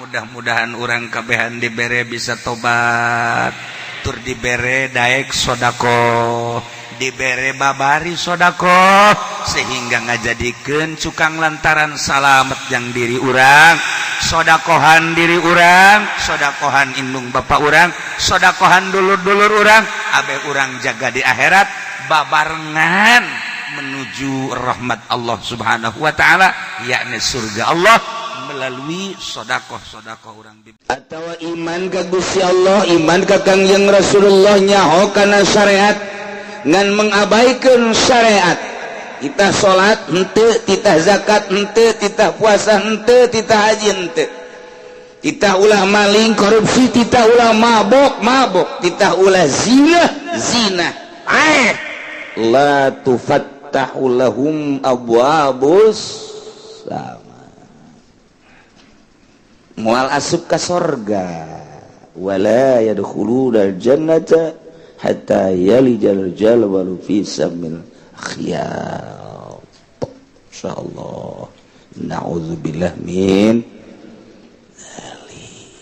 Mudah-mudahan urang kabehan dibere bisa tobat tur dibere daek sedekah, dibere babari sodako, sehingga ngajadikeun cukang lantaran salamet yang diri urang, sodakohan diri urang, sodakohan indung bapak urang, sodakohan dulur-dulur urang, abe urang jaga di akhirat babarengan menuju rahmat Allah Subhanahu wa taala, yakni surga Allah, melalui sodakoh-sodakoh urang. Atau iman ka Gusti Allah, iman ka Kangjeng Rasulullah, nyaho kana syariat ngan mengabaikan syariat, kita salat henteu, titah zakat henteu, titah puasa henteu, titah haji henteu, titah ulah maling korupsi, titah ulah mabok mabok, titah ulah zina zina, eh la tufattahu lahum abwabus sama, moal asup ka sorga, wala yadkhuluna jannata hatta yalijal jamalu fi sammil khiyat. Insyaallah, na'udzubillah min dzalik.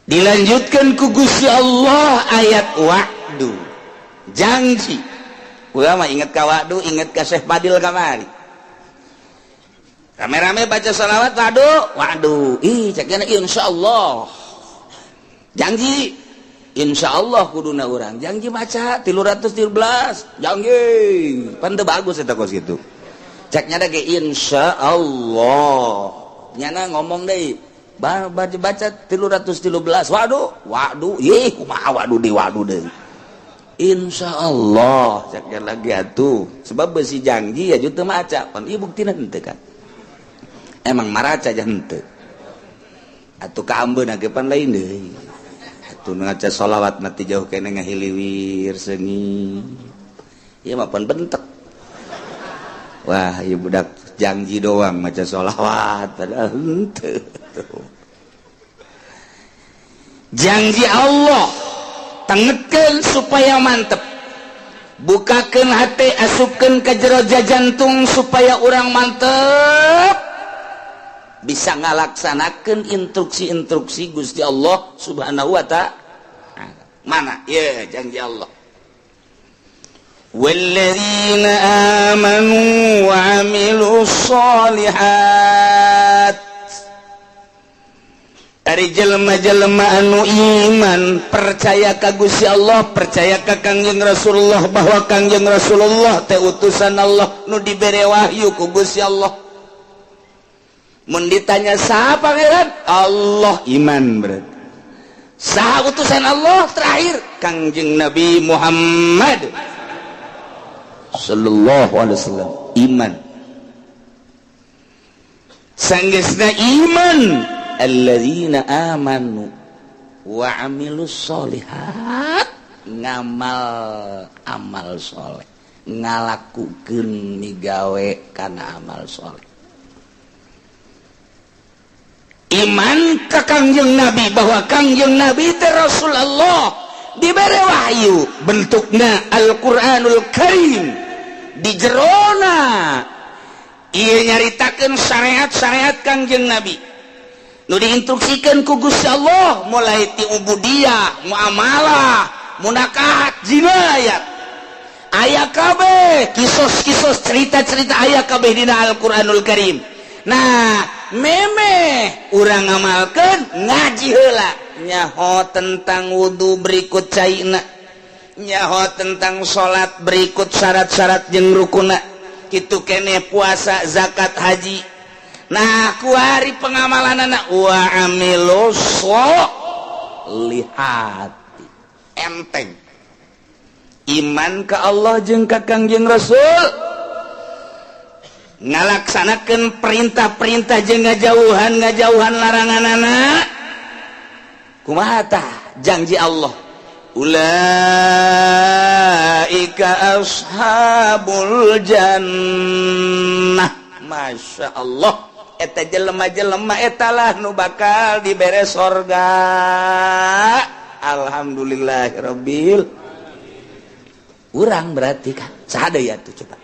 Dilanjutkan ku Gusti Allah ayat wa'du, janji. Ulama inget ka wa'du, inget ka Syekh Fadil kamari rame-rame baca salawat wa'du wa'du. Ih, ceknya insyaallah janji, Insya Allah kuduna urang janji maca 313 janji pan teu bagus eta kos kitu. Ceknya ge insya Allah nyana ngomong deui baca baca 313 waduh waduh, ih kumaha waduh di waduh deui. Insya Allah ceknya lagi atuh, sebab besi janji ya teu maca pan ieu buktina henteu kan, emang maraca aja henteu atuh kaambeuna ge pan lain deui atuh. Ngaca sholawat mati jauh kene ngahiliwir seungit ieu mah pan bentek, wah ieu budak janji doang maca sholawat padahal henteu. Janji Allah tengetkeun supaya mantep, bukakeun hati, asupkeun ke jero jantung supaya urang mantep bisa ngalaksanakan instruksi-instruksi Gusti Allah Subhanahu wa ta'ala. Mana ya janji Allah? والذين آمنوا وعملوا الصالحات. Ari jelema-jelema anu iman, percaya ka Gusti Allah, percaya ka Kangjeng Rasulullah, bahwa Kangjeng Rasulullah teh utusan Allah nu dibere wahyu ku Gusti Allah. Mun ditanya saha pangeran Allah, iman berarti. Saha utusan Allah terakhir? Kangjeng Nabi Muhammad sallallahu alaihi wasallam, iman. Sanggeusna iman, alladzina amanu wa amilus solihat, ngamal amal soleh, ngalakukeun migawe kana amal soleh. Iman ke Kangjeng Nabi bahwa Kangjeng Nabi teh Rasulullah, diberi wahyu bentuknya Al-Qur'anul Karim, di jerona ieu nyaritakeun syariat-syariat Kangjeng Nabi nu diinstruksikan ku Gusti Allah, mulai ti ubudiyah, muamalah, munakahat, jinayat, aya kabeh, kisos-kisos, cerita-cerita aya kabeh dina Al-Qur'anul Karim. Nah, meme urang ngamalkeun, ngaji heula, nyaho tentang wudhu berikut caina, nyaho tentang salat berikut syarat-syarat jeung rukuna, kitu kene puasa, zakat, haji. Nah, kuari pengamalan anak wa amilus lihati enteng. Iman ke Allah jeung ka Kangjeng Rasul, ngalaksanakan perintah-perintah jeung ngajauhan ngajauhan larangan anak, kumaha tah janji Allah? Ulaika Ulaika ashabul jannah. Masya Allah, eta jelema-jelema etalah nu bakal dibere sorga. Alhamdulillahirabbil. Urang berarti kan saha deui atuh coba.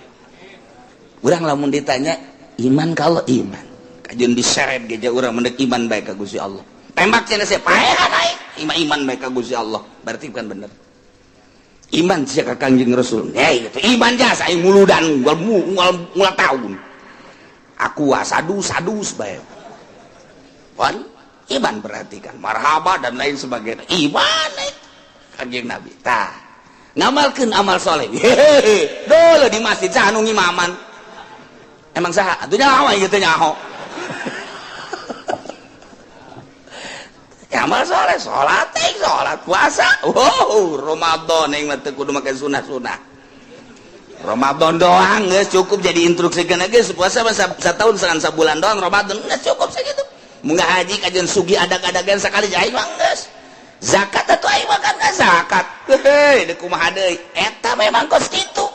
Urang lamun ditanya iman kalau iman, kajeun diseret ge urang mendek iman bae ka Gusti Allah. Tembak cenah sia paehan aing, iman bae ka Gusti Allah. Berarti bukan bener. Iman sia ka Kangjeng Rasul. Hei, gitu. Iman jasa aing muludan ngul tahun. Aku sadu-sadus bae. Wan iman berarti kan marhaba dan lain sebagainya. Iman Kangjeng Nabi. Tah, ngamalkeun amal soleh. Hehehe, dole di masjid saha nu ngimaman. Emang saha? Atuh nyaho ieu teh nyaho. Ya, amal soleh, salat, salat, puasa. Wow, Ramadan yang mah teu kudu make sunah-sunah. Ramadan doang geus cukup jadi instruksikeun geus puasa mah satahun sangan sabulan doang Ramadan geus cukup sakitu. Mun haji kajian sugi adag-adagan sakali aing mah geus. Zakat atuh aing mah kan zakat. Heuh, deuk kumaha deui? Eta memang kos kitu.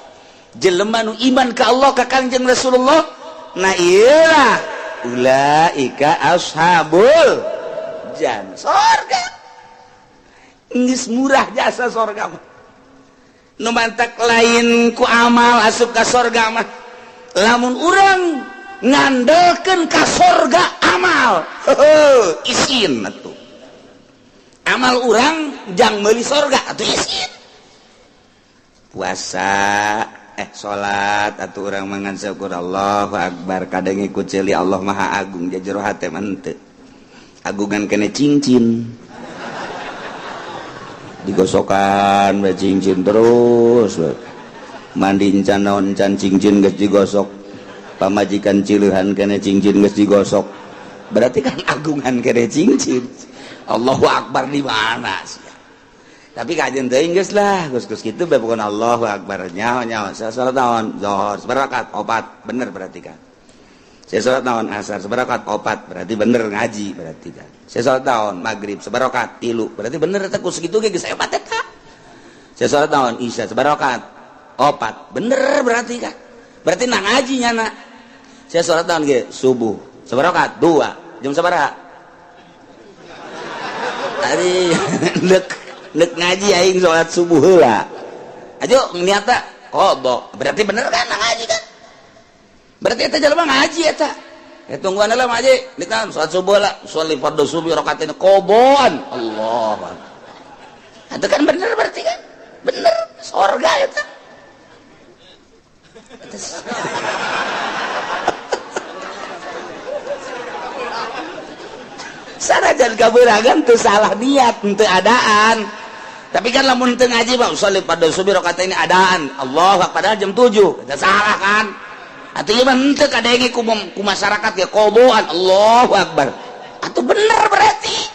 Jelema nu iman ka Allah ka Kangjeng Rasulullah, nah ieu lah ulaika ashabul jan sorga. Geus murah jasa sorga mah. Nu mantak lain ku amal asup ka sorga mah. Lamun urang ngandelkeun ka sorga amal, heuh, isin atuh. Amal urang jang meuli sorga atuh isin. Puasa salat atuh urang mangan syukur Allahu akbar kadang ikut ceuli Allah Maha Agung jero hate mah henteu. Agungan kene cincin digosokan bae cincin terus mandi encan naon encan cincin geus digosok pamajikan cileuhan kene cincin geus digosok berarti kan agungan kene cincin. Allahu akbar di mana sih? Tapi kajian teuing geus lah geus-geus kitu bae pokona Allahu akbar nyaho nyaho salat naon zuhur sabarakat opat bener berarti kan. Saya salat naon asar sabarakat opat berarti bener ngaji berarti kan. Saya salat naon maghrib sabarakat tilu berarti bener eta ku sakitu ge geus hebat eta. Saya salat naon isya sabarakat opat bener berarti kan. Berarti nah ngaji nyana. Saya salat naon ge subuh sabarakat dua jam sabaraha? Ari nek nek ngaji aing salat subuh heula. Ajo niatna qada berarti bener kan nah ngaji kan. Berarti eta jelema ngaji eta. Ya tungguan lah ngaji, dikam salat subuh lah, sholli fardhu subuh rakaatain qobon. Allah. Itu kan bener berarti kan? Bener, sorga eta. Sanajan kabeuragan teu salah niat, teu adaan. Tapi kan lamun teu ngaji mah sholli fardhu subuh rakaatain adaan. Allah padahal jam 7. Eta salah kan? Atuh ieu mah henteu kadenge ku masyarakat ge qoboan Allahu akbar. Atuh bener berarti.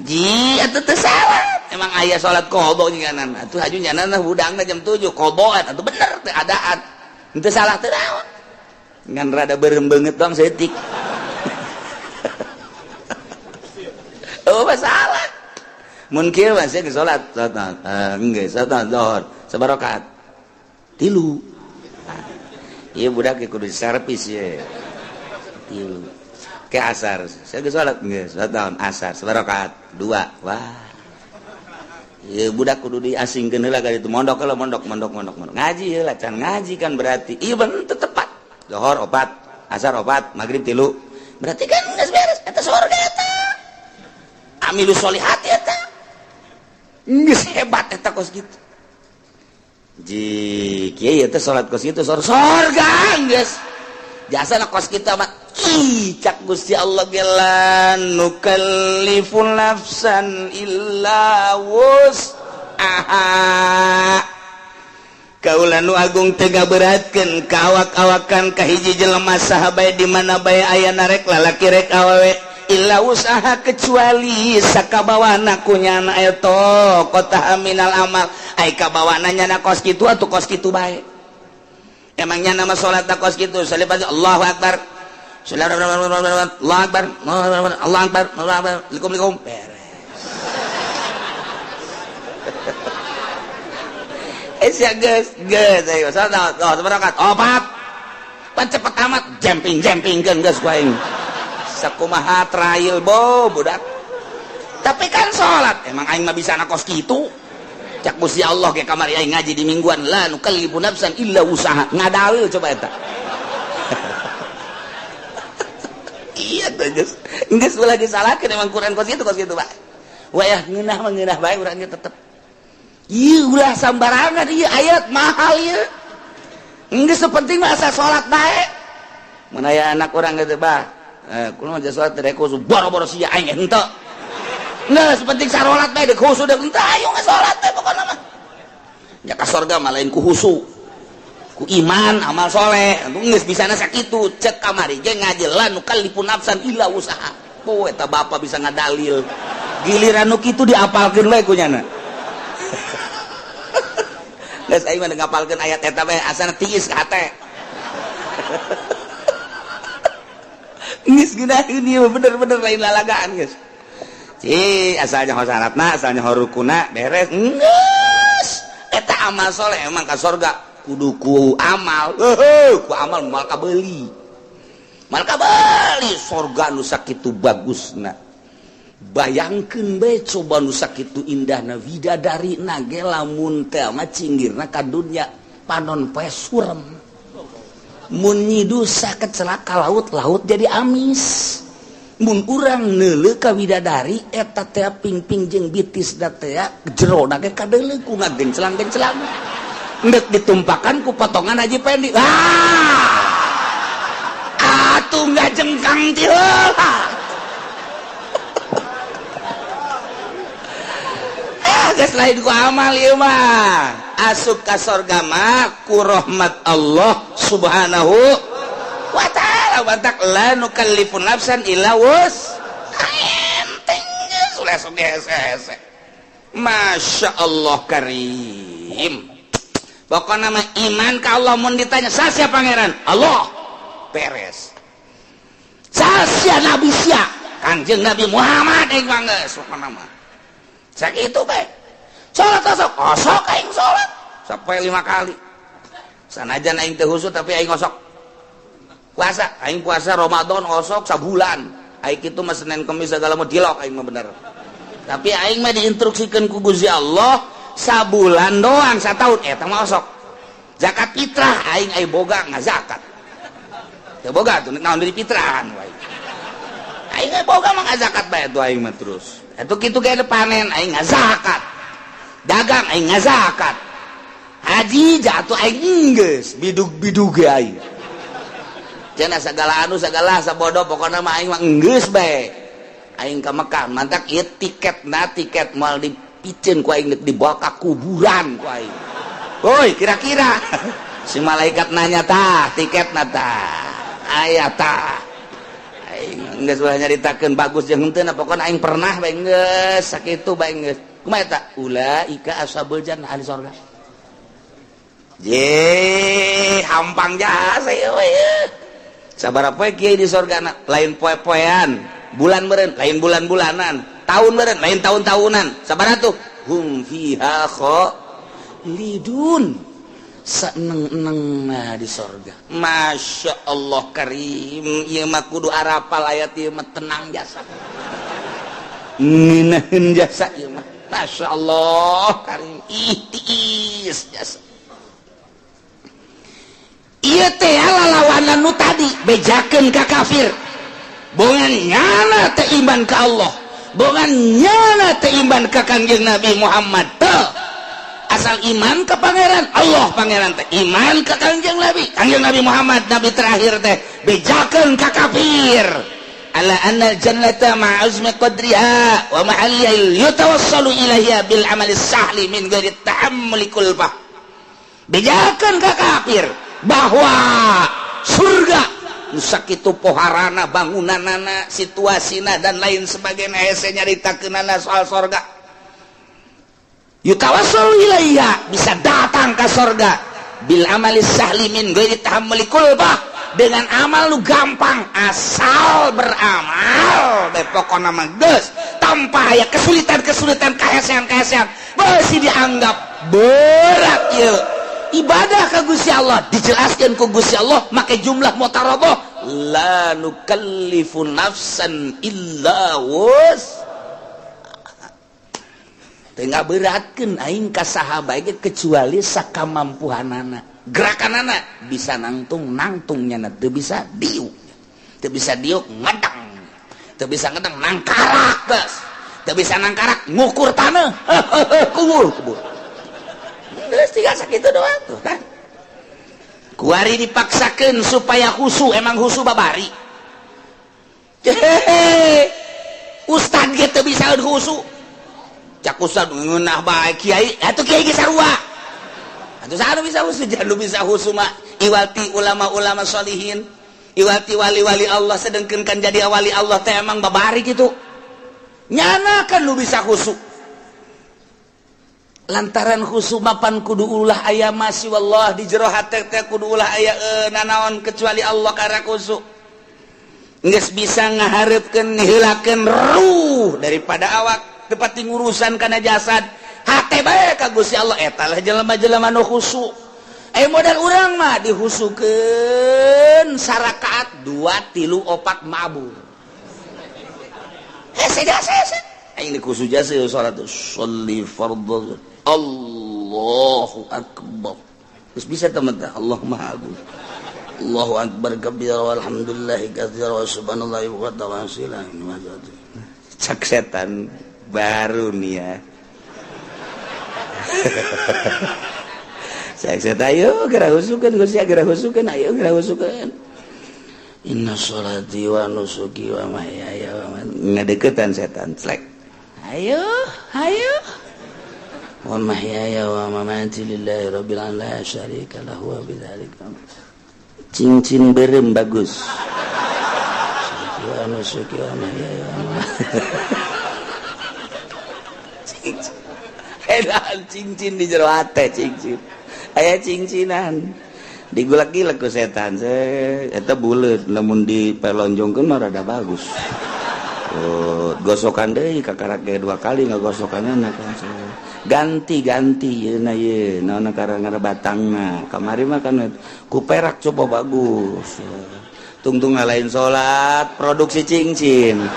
Ji atuh teu salah. Emang aya salat qobo nyanan. Atuh haju nyanan hudangna jam 7 qoboan atuh bener teu adaan. Henteu salah teu naon. Ngan rada beureum beungeut doang saeutik. Oh masalah. Mun kieu mah sia geus salat, salat geus salat zuhur sabarakat. Tilu. Iya budak kudu servis ya. Tilu. Ke asar. Saya geus salat geus salat naon asar sabarakat dua. Wah. Ieu budak kudu diasingkeun heula ka ditu mondok heula mondok mondok mondok mondok. Ngaji heula can ngaji kan berarti. Ieu bener teu tepat. Zuhur opat, asar opat, magrib tilu. Berarti kan geus beres eta sorga eta. Amilu sholihat eta. Geus hebat eta kos kitu. Ji kieu teh salat kos kitu sorga geus. Jasana kos kitu mah ih cak Gusti Allah ge la nukallifu nafsan illa wus'aha. Kaula nu agung teu ngaberatkeun ka awak-awakan ka hiji jelema saha bae di mana bae aya rek lalaki rek awewe illa usaha kecuali sakabawana ku nyana eta kota minal amal ai kabawana nyana kos kitu atuh kos kitu bae. Emangnya nama salat kos kitu salibah Allahu akbar Allahu akbar Allahu akbar Allahu akbar likum likum beres. Sia geus geus ayo salat oh sabaraha opat. Pan cepet amat jemping-jempingkeun geus ku aing. Sakumaha trail bo budak. Tapi kan salat emang aing mah bisa kos kitu. Cak Gusti Allah ke kamari aing ngaji di mingguan la nukallifu nafsan illa wusaha. Ngadalil coba eta. Iya tuh geus. Geus ulah disalahkeun emang Quran kos kitu Pak. Wayah ngeunah mah ngeunah bae urang ge tetep. Ieu ulah sambarangan ieu ayat mahal ieu. Geus penting mah asa salat bae. Mun aya anak urang geus bah, kulo mah salat teh khusu boro-boro sia aing henteu. Geus penting sarolat bae deuk khusu deuk henteu ayo salat bae pokona mah. Nya ka sorga mah lain ku khusu. Ku iman amal soleh geus bisana sakitu cek kamari ge ngaji la nukallifu nafsan illa wusaha. Po eta bapa bisa ngadalil. Giliran nu kitu diapalkeun we ku nyana. Geus aing mah ngapalkeun ayat eta bae asana tiis ka hate. Geus geunaheun ieu bener-bener lain lalagaan geus. Ci asalnya ho syaratna, asalnya ho rukuna beres. Geus eta amal soleh emang ka sorga kudu ku amal. Heuh, ku amal moal kabeuli. Moal kabeuli sorga nu sakitu bagusna. Bayangkeun bae coba nu sakitu indahna widadari na ge lamun teh mah cinggirna ka dunya panon poe surem. Mun nyidusa kecelaka laut-laut jadi amis. Mun urang neuleuh ka widadari eta teh pingping jeung bitis da teh jerona ge kadeuleuh ku ngagencelang-gencelang. Endek ditumpakan ku potongan Haji Pendi. Ah! Atuh ngajengkang ti heula. Ah, geus lain ku amal ieu mah. Asup ka sorga mah ku rahmat Allah Subhanahu wa ta'ala. Batak la nukallifu nafsan illa wus. Enteng geus ulah sok hese-hese. Masya Allah karim. Pokokna mah iman ka Allah mun ditanya sasia pangeran? Allah. Beres. Sasia nabi sia? Kangjeng Nabi Muhammad aing mah geus pokona mah. Sakitu bae. Salat osok, osok aing salat sampai 5 kali. Sanajan aing teu khusyuk tapi aing osok. Puasa, aing puasa Ramadan osok sabulan. Aing kitu mah Senin Kemis segala mah dilok aing mah bener. Tapi aing mah diinstruksikeun ku Gusti Allah sabulan doang sataun eta mah osok. Zakat fitrah aing ai boga ngazakat. Teu boga tuh naon dari fitrahan wae. Aing ai boga mah ngazakat bae tuh aing mah terus. Eta kitu ge panen aing ngazakat. Dagang aing ngazakat. Haji jatuh aing geus bidug-bidug ge aing. Cenah sagala anu sagala sabodo pokona mah aing mah geus bae. Aing ka Mekah mantak ieu tiketna tiket moal dipiceun ku aing dibawa ka kuburan ku aing. Woi, kira-kira si malaikat nanya tah tiketna tah. Aya tah. Aing geus ulah nyaritakeun bagus jeung henteu pokona aing pernah bae geus sakitu bae geus. Kumaha eta? Ulaika ashabul jannah ahli sorga. Je, hampang jasa ieu we. Sabaraha poe kiai di sorgana? Lain poe-poean, bulan meureun, lain bulan-bulanan, tahun meureun, lain tahun-tahunan. Sabaraha tuh? Hum fiha khalidun. Saeneng-eneng nah di sorga. Masya Allah karim, ieu mah kudu arapal ayat ieu mah tenang jasa. Ngeunaheun jasa ieu mah. Masya Allah karim, ih tiis jasa. Ieu teh lalawanan nu tadi bejakeun ka kafir. Bongan nyana teh iman ka Allah, bongan nyana teh iman ka Kangjeng Nabi Muhammad teh. Asal iman ka pangeran Allah pangeran teh iman ka Kangjeng Nabi, Kangjeng Nabi Muhammad nabi terakhir teh bejakeun ka kafir. Ala anna jannata ma'azmi qadriha wa mahalliha yatawassalu ilaiha bil amali sahli min ghairi tahammuli kulfah. Bejakeun ka kafir bahwa surga nu sakitu poharana bangunanana situasina dan lain sebagainya hese nyaritakeunana soal sorga. Yutawassalu ilaiha bisa datang ke sorga bil amali sahli min ghairi tahammuli kulfah, dengan amal lu gampang asal beramal bae pokona mah geus tanpa aya kesulitan-kesulitan kahesean-kahesean beusi dianggap Berat ieu. Ibadah ka Gusti Allah dijelaskan ku Gusti Allah make jumlah mutaradoh, la nukallifu nafsan illa wus. Teu ngaberatkeun aing ka saha bae kecuali sakamampuhanana. Gerakanana bisa nangtung nangtungnya, teu bisa diuk. Teu bisa diuk ngedang. Teu bisa ngedang nangkarak geus. Teu bisa nangkarak ngukur tanah. Kubur kubur. Geus tinggal sakitu doang tuh kan. Kuari dipaksakeun supaya khusu, emang khusu babari. Hehehe. Ustad ge teu bisa khusu. Cak ustad ngeunah bae kiai, atuh kiai ge sarua. Atuh saha nu bisa khusu? Jangan bisa khusu mah iwati ulama-ulama sholihin, iwati wali-wali Allah, sedengkeun kan jadi wali Allah teh emang babari gitu. Nyana kan nu bisa khusu. Lantaran khusu mapan kudu ulah aya masih wallah di jero hate teh kudu ulah aya nanaon kecuali Allah karena khusu. Geus bisa ngahareupkeun ngiheulakeun ruh daripada awak tepati ngurusan kana jasad. Hate bae ka Gusti Allah eta lah jelema-jelema nu khusu. Modal urang mah dihusukeun sarakaat 2 3 4 mabur. Hese jasa hese. Aing dikhusu jasa salat sholli fardhu. Allahu akbar. Terus bisa teman teh Allah Maha Agung. Allahu akbar kabira walhamdulillahi katsira wa subhanallahi wa ta'ala. Cak setan baru nih ya. Saya ayo geura husukeun Gusti, geura husukeun, ayo geura husukeun. Inna sholati wa nusuki wa mahyaya wa mamati. Ngadeukeutan setan slek. Ayo, ayo. Wa mahyaya wa mamati lillahi rabbil alamin la syarika lahu wa bidzalika. Cincin berem bagus. Wa nusuki wa mahyaya wa mamati. Cincin. Edan cincin di jero hate cincin. Aya cincinan digulak-gilak ku setan eta buleut lamun dipelonjongkeun mah rada bagus. Oh, gosokan deui kakarak ge 2 kali ngagosokanna kan. Ganti-ganti yeuna ye naon karang batangna. Kamari mah kan ku perak coba bagus. Tungtung lain salat produksi cincin.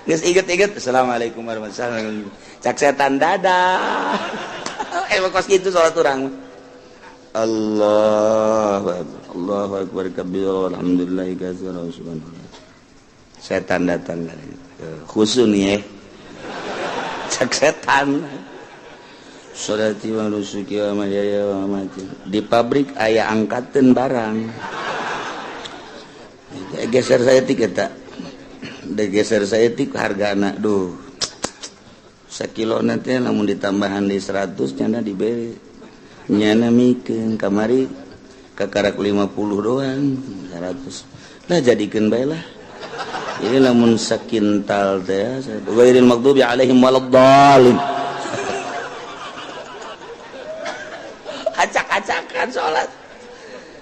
Geus inget-inget assalamualaikum warahmatullahi wabarakatuh. Cak setan dadah. Emang kos gitu sholat urang. Allahu akbar. Allahu akbar kabira walhamdulillahi katsira subhanallah. Setan datang khusu nih ya. Cak setan. Sholati wa nusuki wa mahyaya wa mamati. Di pabrik aya angkateun barang. Geser saya tik eta. Geser saya tik hargana duh. Sakilo nanti lamun ditambahan di 100 nyana diberi nyana mikeun kamari kakarak 50 doang 100 lah jadikeun bae lah. Ini lamun sakintal teh ghairil maghdubi alaihim waladdallin. Acak-acakan salat.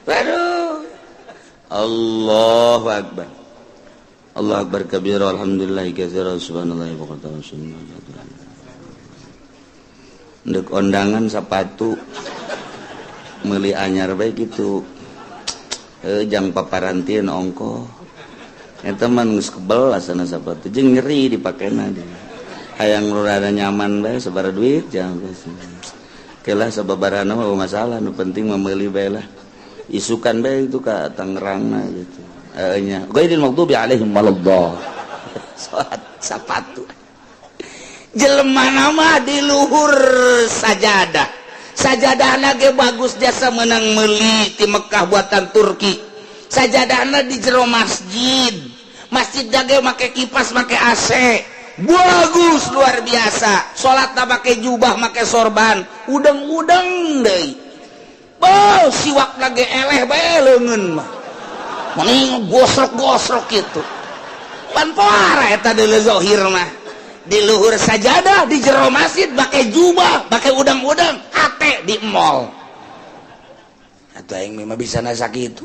Waduh. Allahu akbar. Allahu akbar kabira alhamdulillah katsira subhanallahi wa bihamdihi. Ndek ondangan sepatu meuli anyar bae kitu. Jang paparantian ongko. Eta mah geus kebel asana sepatu jeung nyeri dipakena dia. Hayang rada nyaman bae sabaraha duit jang geus. Kelah sababarana mah masalah nu penting mah meuli bae lah. Isukan bae itu ka Tangerangna gitu. Nya ghairil maghdubi alaihim waladdallin. Salat sapatu. Jelema nama di luhur sajadah. Sajadahna ge bagus jasa menang meuli ti Mekah buatan Turki. Sajadahna di jero masjid. Masjid ge make kipas, make AC. Bagus luar biasa. Salatna make jubah, make sorban, udeng-udeng deui. Oh, siwakna ge eleh bae leungeun mah. Mending gosrok-gosrok gitu. Pan poara eta deuleu zahir mah. Di luhur sajadah di jero masjid pakai jubah, pakai udang-udang, hate di mall. Atuh aing mah bisa nasa kitu.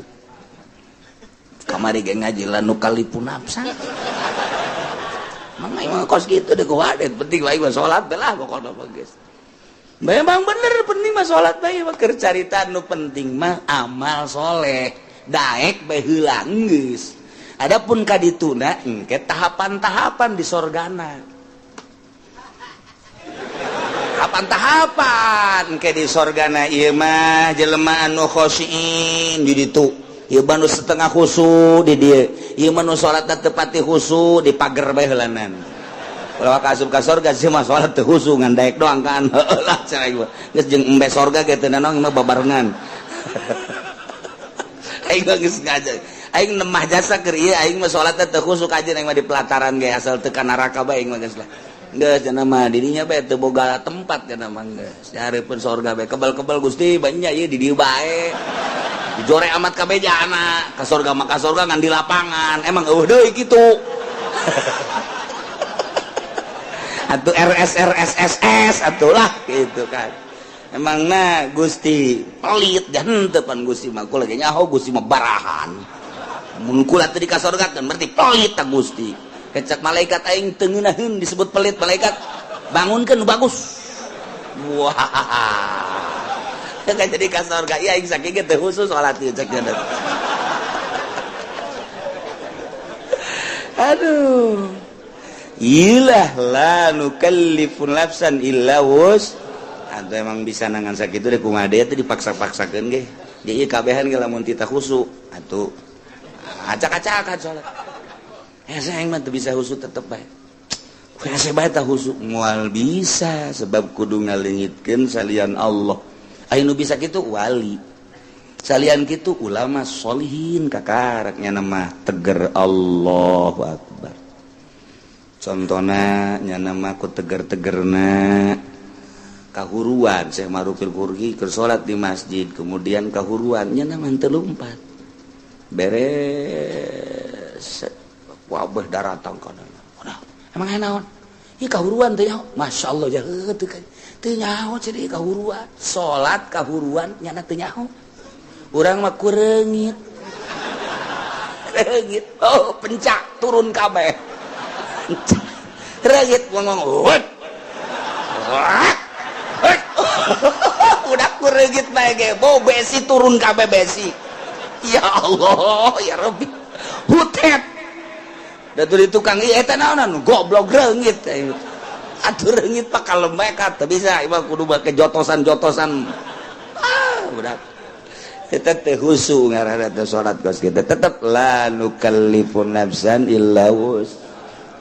Kamari ge ngaji la nukallifu nafsan. Mang aing mah kos kitu deh kuwadet, penting bae mah salat lah pokona mah geus. Memang bener penting mah salat bae mah keur carita nu penting mah amal soleh. Daek bae heula geus. Adapun ka dituna engke tahapan-tahapan di sorgana. Tahapan-tahapan engke di sorgana ieu mah jelema anu khosyin di ditu. Ieu mah nu setengah khusu di dieu. Ieu mah nu salatna teu pati khusu di pager bae heulanan. Ulah ka asup ka sorga sih mah salat teu khusu ngan daek doang kan. Heueuh lah cenah ieu. Geus jeung embe sorga ge teu nanaon mah babarengan. Aing mah geus ngajar. Aing nemah jasa keur ieu aing mah salatna teu khusu kajeun aing mah di pelataran ge asal teu ka neraka bae aing mah geus lah. Geus cenah mah dirinya bae teu boga tempat cenah mah geus. Dihareupeun sorga bae kebal-kebal Gusti banyak ieu di dieu bae. Dijore amat kabeh jana ka sorga mah ka sorga ngan di lapangan. Emang eueuh deui kitu. Atuh RS RS SS atuh lah gitu kan. Emang na Gusti pelit dan henteu pan Gusti mah kula ge nyaho Gusti mah barahan. Mun kula teu dikasorgakeun berarti pelit ta Gusti. Kecak malaikat aing teu ngeunaheun disebut pelit malaikat. Bangunkeun nu bagus. Wah. Teu jadi ka sorga ieu aing saking ge teu khusus salat ieu cek nya. Aduh. Ilah la nukallifun nafsan illa wus. Atau emang bisa nangan sakitu deh kumaha deui teh dipaksa-paksakeun ge. Jadi kabehan ge lamun tita khusu atuh acak-acakan salat. Hese aing mah teu bisa khusu tetep bae. Hese bae tah khusu moal bisa sebab kudu ngaleungitkeun salian Allah. Aya nu bisa kitu wali. Salian kitu ulama solihin kakaraknya mah teger Allahu akbar. Contona nya mah ku teger-tegerna kahuruan Syekh Marufil Qurhi keur salat di masjid kemudian kahuruan nya mah teu lumpat beres wabah daratang kana. Emang aya naon? Ieu kahuruan teh nyaho. Masyaallah jaheut teu teu nyaho ceuk kahuruan. Salat kahuruan nyana teu nyaho. Urang mah kureungit. Reungit. Oh, pencak turun kabeh. Reungit ngomong. Udah kureungit bae ge. Bau besi turun kabeh besi. Ya Allah, ya Rabbi. Hutet. Da di tukang ieu eta naonan goblok reungit. Atuh reungit pak kalemekat teu bisa ieu mah kudu make jotosan-jotosan. Ah, budak. Eta teh khusu ngaranna teh salat kos kitu. Tetep la nukallifun nafsan illa wus.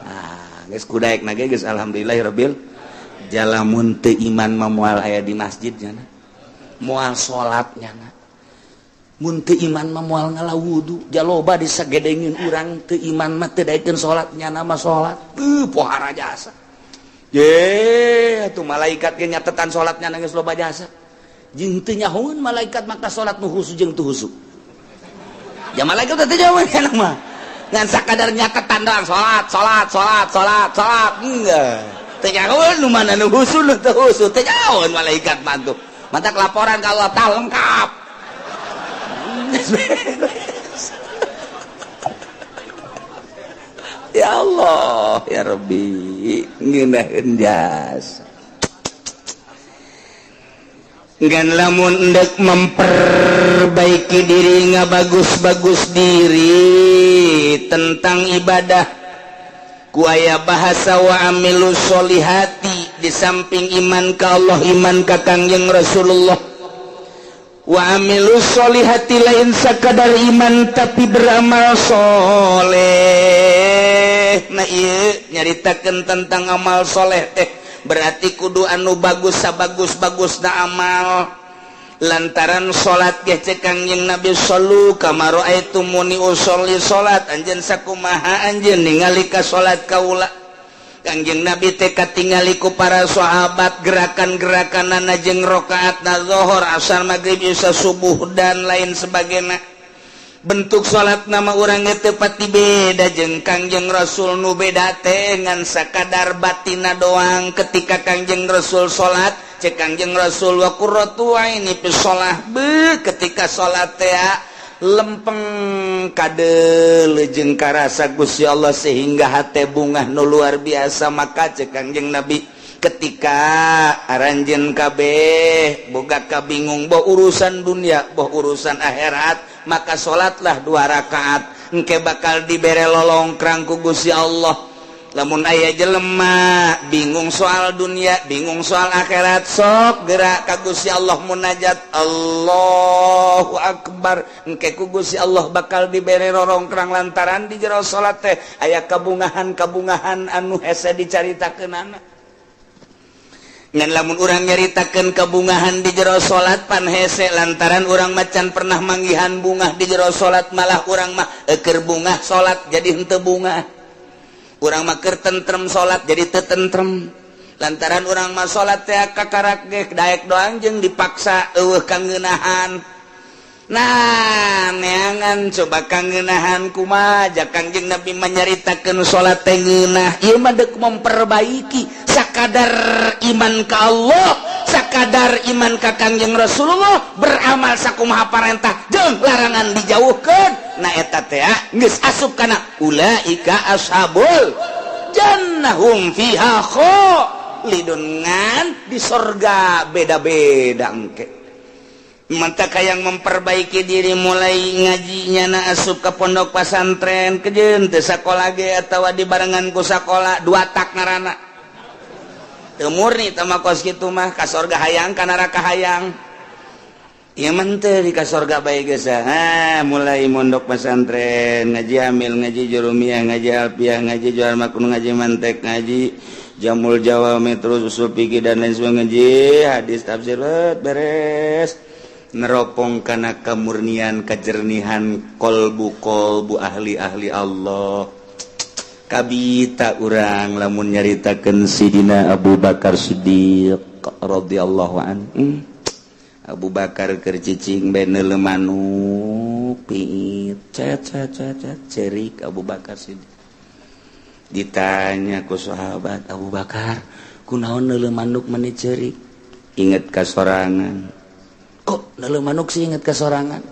Ah, geus kudaekna ge geus alhamdulillahirabbil jalamun teu iman mah moal aya di masjid nya. Moal salat nya. Mun teu iman mah moal ngala wudu, jaloba disagedengin urang teu iman mah teu daekeun salat nyana mah salat. Beuh pohara jasa. Ye, atuh malaikat ge nyatetan salat nyana geus loba jasa. Jeung teu nyahoeun malaikat maka salat nu khusu jeung teu khusu. Ya malaikat teh teu nyahoeun kana mah. Ngan sakadar nyatetan doang salat, salat, salat, salat, salat. Enggak. Teu nyahoeun nu mana nu khusu nu teu khusu, teu nyahoeun malaikat mah tuh. Mantak laporan ka Allah tah lengkap. Ya Allah, ya Rabbi, ngeunaheun jasa. Ngan lamun endek memperbaiki diri ngabagus-bagus diri tentang ibadah ku aya bahasa wa amilu sholihati di samping iman ka Allah, iman ka Kangjeng Rasulullah. Wa amilu sholihati lain sakadar iman tapi beramal soleh. Nah ieu nyaritakeun tentang amal soleh teh berarti kudu anu bagus sabagus-bagusna amal. Lantaran salat ge cek Kangjeng Nabi sallu kama raaitumuni usolli salat anjeun sakumaha anjeun ningali ka salat kaula. Kangjeng Nabi teh katingali ku para sahabat gerakan-gerakanana jeung rakaatna zuhur, asar, magrib, isya, subuh dan lain sebagainya. Bentuk salat nama urang teu pati beda jeung Kangjeng Rasul nu beda teh ngan sakadar batina doang. Ketika Kangjeng Rasul salat cek Kangjeng Rasul wa qurratu aini fi shalah, be ketika salat teh lempeng kadeuleu jeung karasa Gusti Allah sehingga hate bungah nu luar biasa. Maka cek Kangjeng Nabi, ketika aranjeun kabeh boga kabingung boh urusan dunia boh urusan akhirat, maka salatlah 2 rakaat, engke bakal dibere lolongkrang ku Gusti Allah. Lamun aya jelema bingung soal dunia, bingung soal akhirat, sok gerak ka Gusti Allah munajat, Allahu Akbar, engke ku Gusti Allah bakal dibere rorongkrang lantaran di jero salat teh aya kabungahan-kabungahan anu hese dicaritakeunana. Ngan lamun urang nyaritakeun kabungahan di jero salat pan hese, lantaran urang macan pernah manggihan bungah di jero salat, malah urang mah eukeur bungah salat jadi henteu bungah, urang mah keur tentrem salat jadi teu tentrem, lantaran urang mah salat teh kakarak ge daek doang jeung dipaksa eueuh kangeunahan. Nah, neangan coba kangeunahan kumaha? Ja Kangjeng Nabi menyaritakeun salat teh ngeunah. Ieu mah deuk memperbaiki sakadar iman ka Allah, sakadar iman ka Kangjeng Rasulullah, beramal sakumaha parentah jeung larangan dijauhkeun. Nah, eta teh geus asup kana ulaika ashabul jannah hum fiha khalidun, ngan di sorga beda-beda engke. Mantap yang memperbaiki diri mulai ngajinya na asup ke pondok pesantren kejeun teu sakola ge atawa di barengan ku sakola dua tak ngaranna teu murni teh mah. Kos kitu mah ka sorga hayang, ka neraka hayang. Ieu mah teu di ka sorga bae geus. Ha, mulai mondok pesantren, ngaji amil, ngaji jurumiyah, ngaji alfiah, ngaji jual makun, ngaji mantek, ngaji jamul jawami, terus usul fikih dan lain sebagainya, ngaji hadis, tafsir, beres neropong kana kemurnian, kejernihan kolbu kolbu ahli-ahli Allah. Kabita urang lamun nyaritakeun Sidina Abu Bakar Siddiq radhiyallahu anhu. Abu Bakar keur cicing bae neuleu manuk piit, cet cet cet cet, cerik Abu Bakar Siddiq. Ditanya ku sahabat, "Abu Bakar, kunaon neuleu manuk meni cerik?" "Inget ka sorangan." "Kok neuleu manuk sih inget ka sorangan?"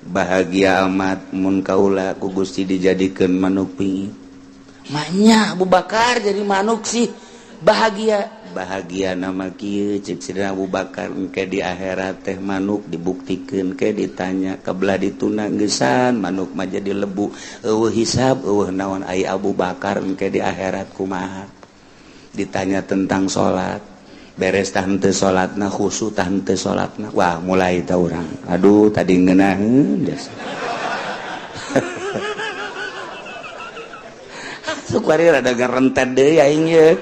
"Bahagia amat mun kaula ku Gusti dijadikeun manuk piit." "Maknya Abu Bakar jadi manuk sih bahagia?" "Bahagia nama kieu," cek Sidina Abu Bakar, "engke di akhirat teh manuk dibuktikeun ke ditanya kebelah dituna geusan manuk mah jadi lebu, eueuh hisab eueuh naon. Ai Abu Bakar engke di akhirat kumaha? Ditanya tentang salat, beres tah henteu salatna, khusyuk tah henteu salatna." Wah, mulai tah urang, aduh, tadi ngeunaheun jasa. Sukwari rada ngarentet deui aing ye.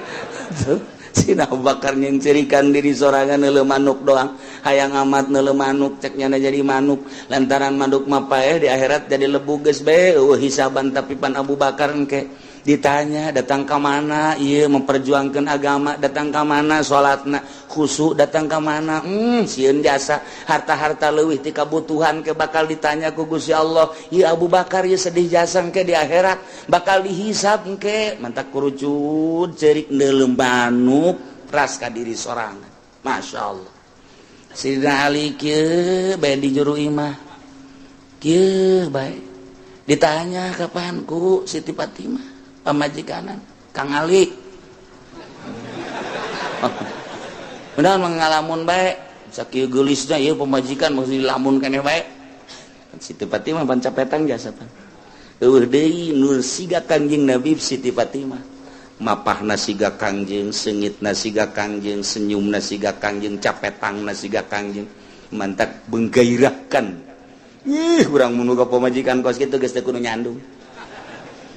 Sina Abu Bakar nyencerikan diri sorangan neuleu manuk doang, hayang amat neuleu manuk, cek nyana jadi manuk lantaran manuk mah paeh di akhirat jadi lebu, geus bae eueuh hisaban. Tapi pan Abu Bakar engke ditanya datang ke mana ieu memperjuangkan agama, datang ke mana salatna khusyuk, datang ke mana, sieun jasa harta-harta leuwih ti kabutuhan ke bakal ditanya ku Gusti Allah. Ieu Abu Bakar ieu sedih jasa, engke di akhirat bakal dihisab engke. Mantak kurucut cerik neuleu manuk ras ka diri sorangan. Masya Allah. Sidina Ali kieu bae di juru imah kieu bae, ditanya kapan ku Siti Fatimah pamajikanan, "Kang Ali, benar mengalamun bae sakieu geulisna ieu pamajikan, mesti lamun keneh bae?" Siti Fatimah pan capetan jasa, pan eueuh deui nur siga Kangjeng Nabi. Siti Fatimah mapahna siga Kangjeng, seungitna siga Kangjeng, senyumna siga Kangjeng, capetangna siga Kangjeng, mantak menggairahkan. Ih, urang mun boga pamajikan kos kitu geus teu kudu nyandung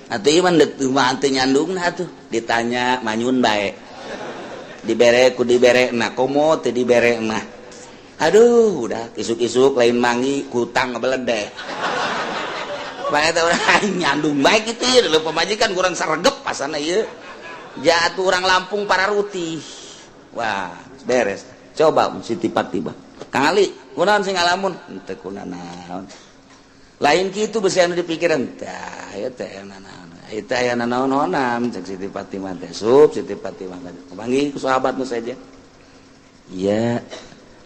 atuh. Ieu mah deuk mah teu nyandungna atuh. Ditanya manyun bae, dibere ku dibere na, komo teu dibere mah aduh, udah isuk-isuk lain mangi kutang ngebeledeh bae teh. Urang nyandung bae kitu ieu pamajikan kurang saregep pasana ieu jatuh orang Lampung para rutih. Wah, beres. Coba Siti Fatimah, "Kang Ali, kunaon sing ngalamun?" "Henteu kunanaon." Lain kitu besi anu dipikiran tah ieu teh naon ieu teh, aya nanaon-naonan cek Siti Fatimah teh. Sup Siti Fatimah panggil ku sahabat nu saja, "Ya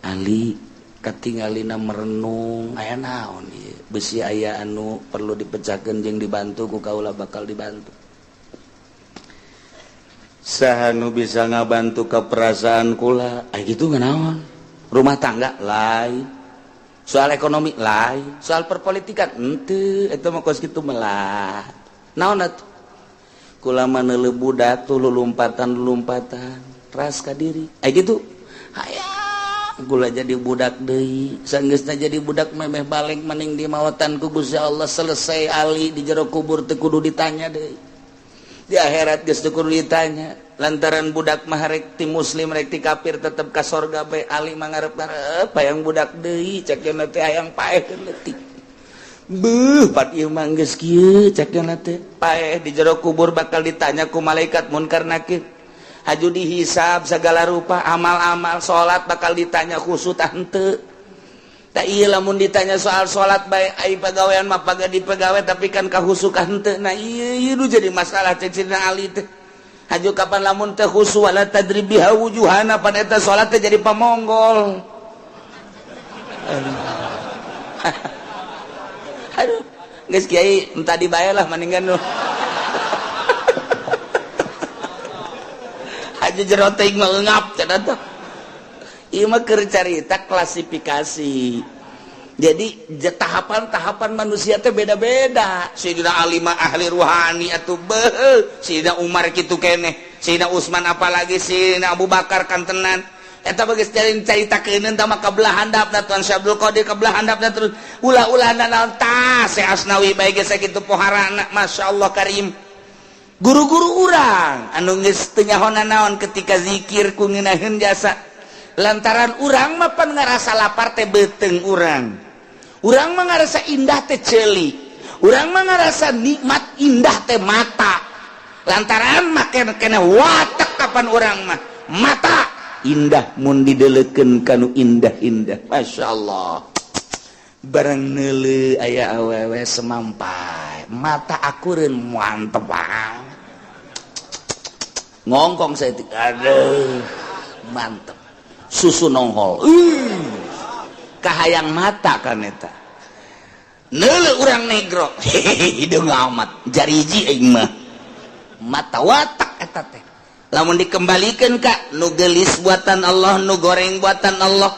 Ali, Katingalina merenung aya naon ieu besi aya anu perlu dipecahkeun jeung dibantu ku kaula bakal dibantu. Saha nu bisa ngabantu ka perasaan kula? Aya kitu naon? Rumah tangga lain, soal ekonomi lain, soal perpolitikan henteu, eta mah kos kitu melah. Naon atuh? Kula mah neuleuh budak tuh lulumpatan-lulumpatan ras ka diri. Aya kitu. Hayang kula jadi budak deui, sanggeusna jadi budak memeh balik maning di mawatan ku Gusti Allah selesai ali di jero kubur teu kudu ditanya deui. Di akhirat geus teu kudu ditanya. Lantaran budak mah rek ti muslim rek ti kafir tetep ka sorga bae ali mah ngarep-ngarep hayang budak deui cek cenah teh hayang paeh leutik. Beuh pat ieu mah geus kieu cek cenah teh paeh di jero kubur bakal ditanya ku malaikat munkar nakir. Haju dihisab segala rupa amal-amal salat bakal ditanya khusyuk tah henteu. Tak ieu lamun ditanya soal salat bae ai pagawean mah paga di pagawe tapi kan kahusyuk henteu. Nah ieu ieu nu jadi masalah cek Sayyidina Ali teh. Haju kapan lamun teh khusyuk wala tadrib biha wujuhana pan eta salat teh jadi pamonggol. Aduh, geus kiai entah dibae lah mendingan nu. Haju jero teuing mah eungap cenah teh. Ieu mah keur carita klasifikasi. Jadi tahapan-tahapan manusia teh beda-beda. Sayyidina Ali mah ahli ruhani atuh beuh, Sayyidina Umar kitu keneh, Sayyidina Utsman apalagi Sayyidina Abu Bakar kantenan. Eta geus caritakeun tah mah kabelah handapna Tuan Syekh Abdul Qadir kabelah handapna terus ulah-ulah naon tah Syekh Asnawi bae geus sakitu poharana masyaallah karim. Guru-guru urang anu geus teu nyaho naon ketika zikir ku ngeunaheun jasa. Lantaran urang mah pan ngarasa lapar teh beuteung urang. Urang mah ngarasa indah teh ceuli. Urang mah ngarasa nikmat indah teh mata. Lantaran mah kena watek kapan urang mah mata indah mun didelekeun kanu indah-indah. Masyaallah. Barang neuleuh aya awewe semampai, mata akureun mantep banget. Ngongkong saya aduh mantep. Susu nonghol. Kahayang mata kan eta. Neuleuh urang negro. Hideung amat jariji aing mah. Mata watak eta teh. Lamun dikembalikeun ka nu geulis buatan Allah, nu goreng buatan Allah.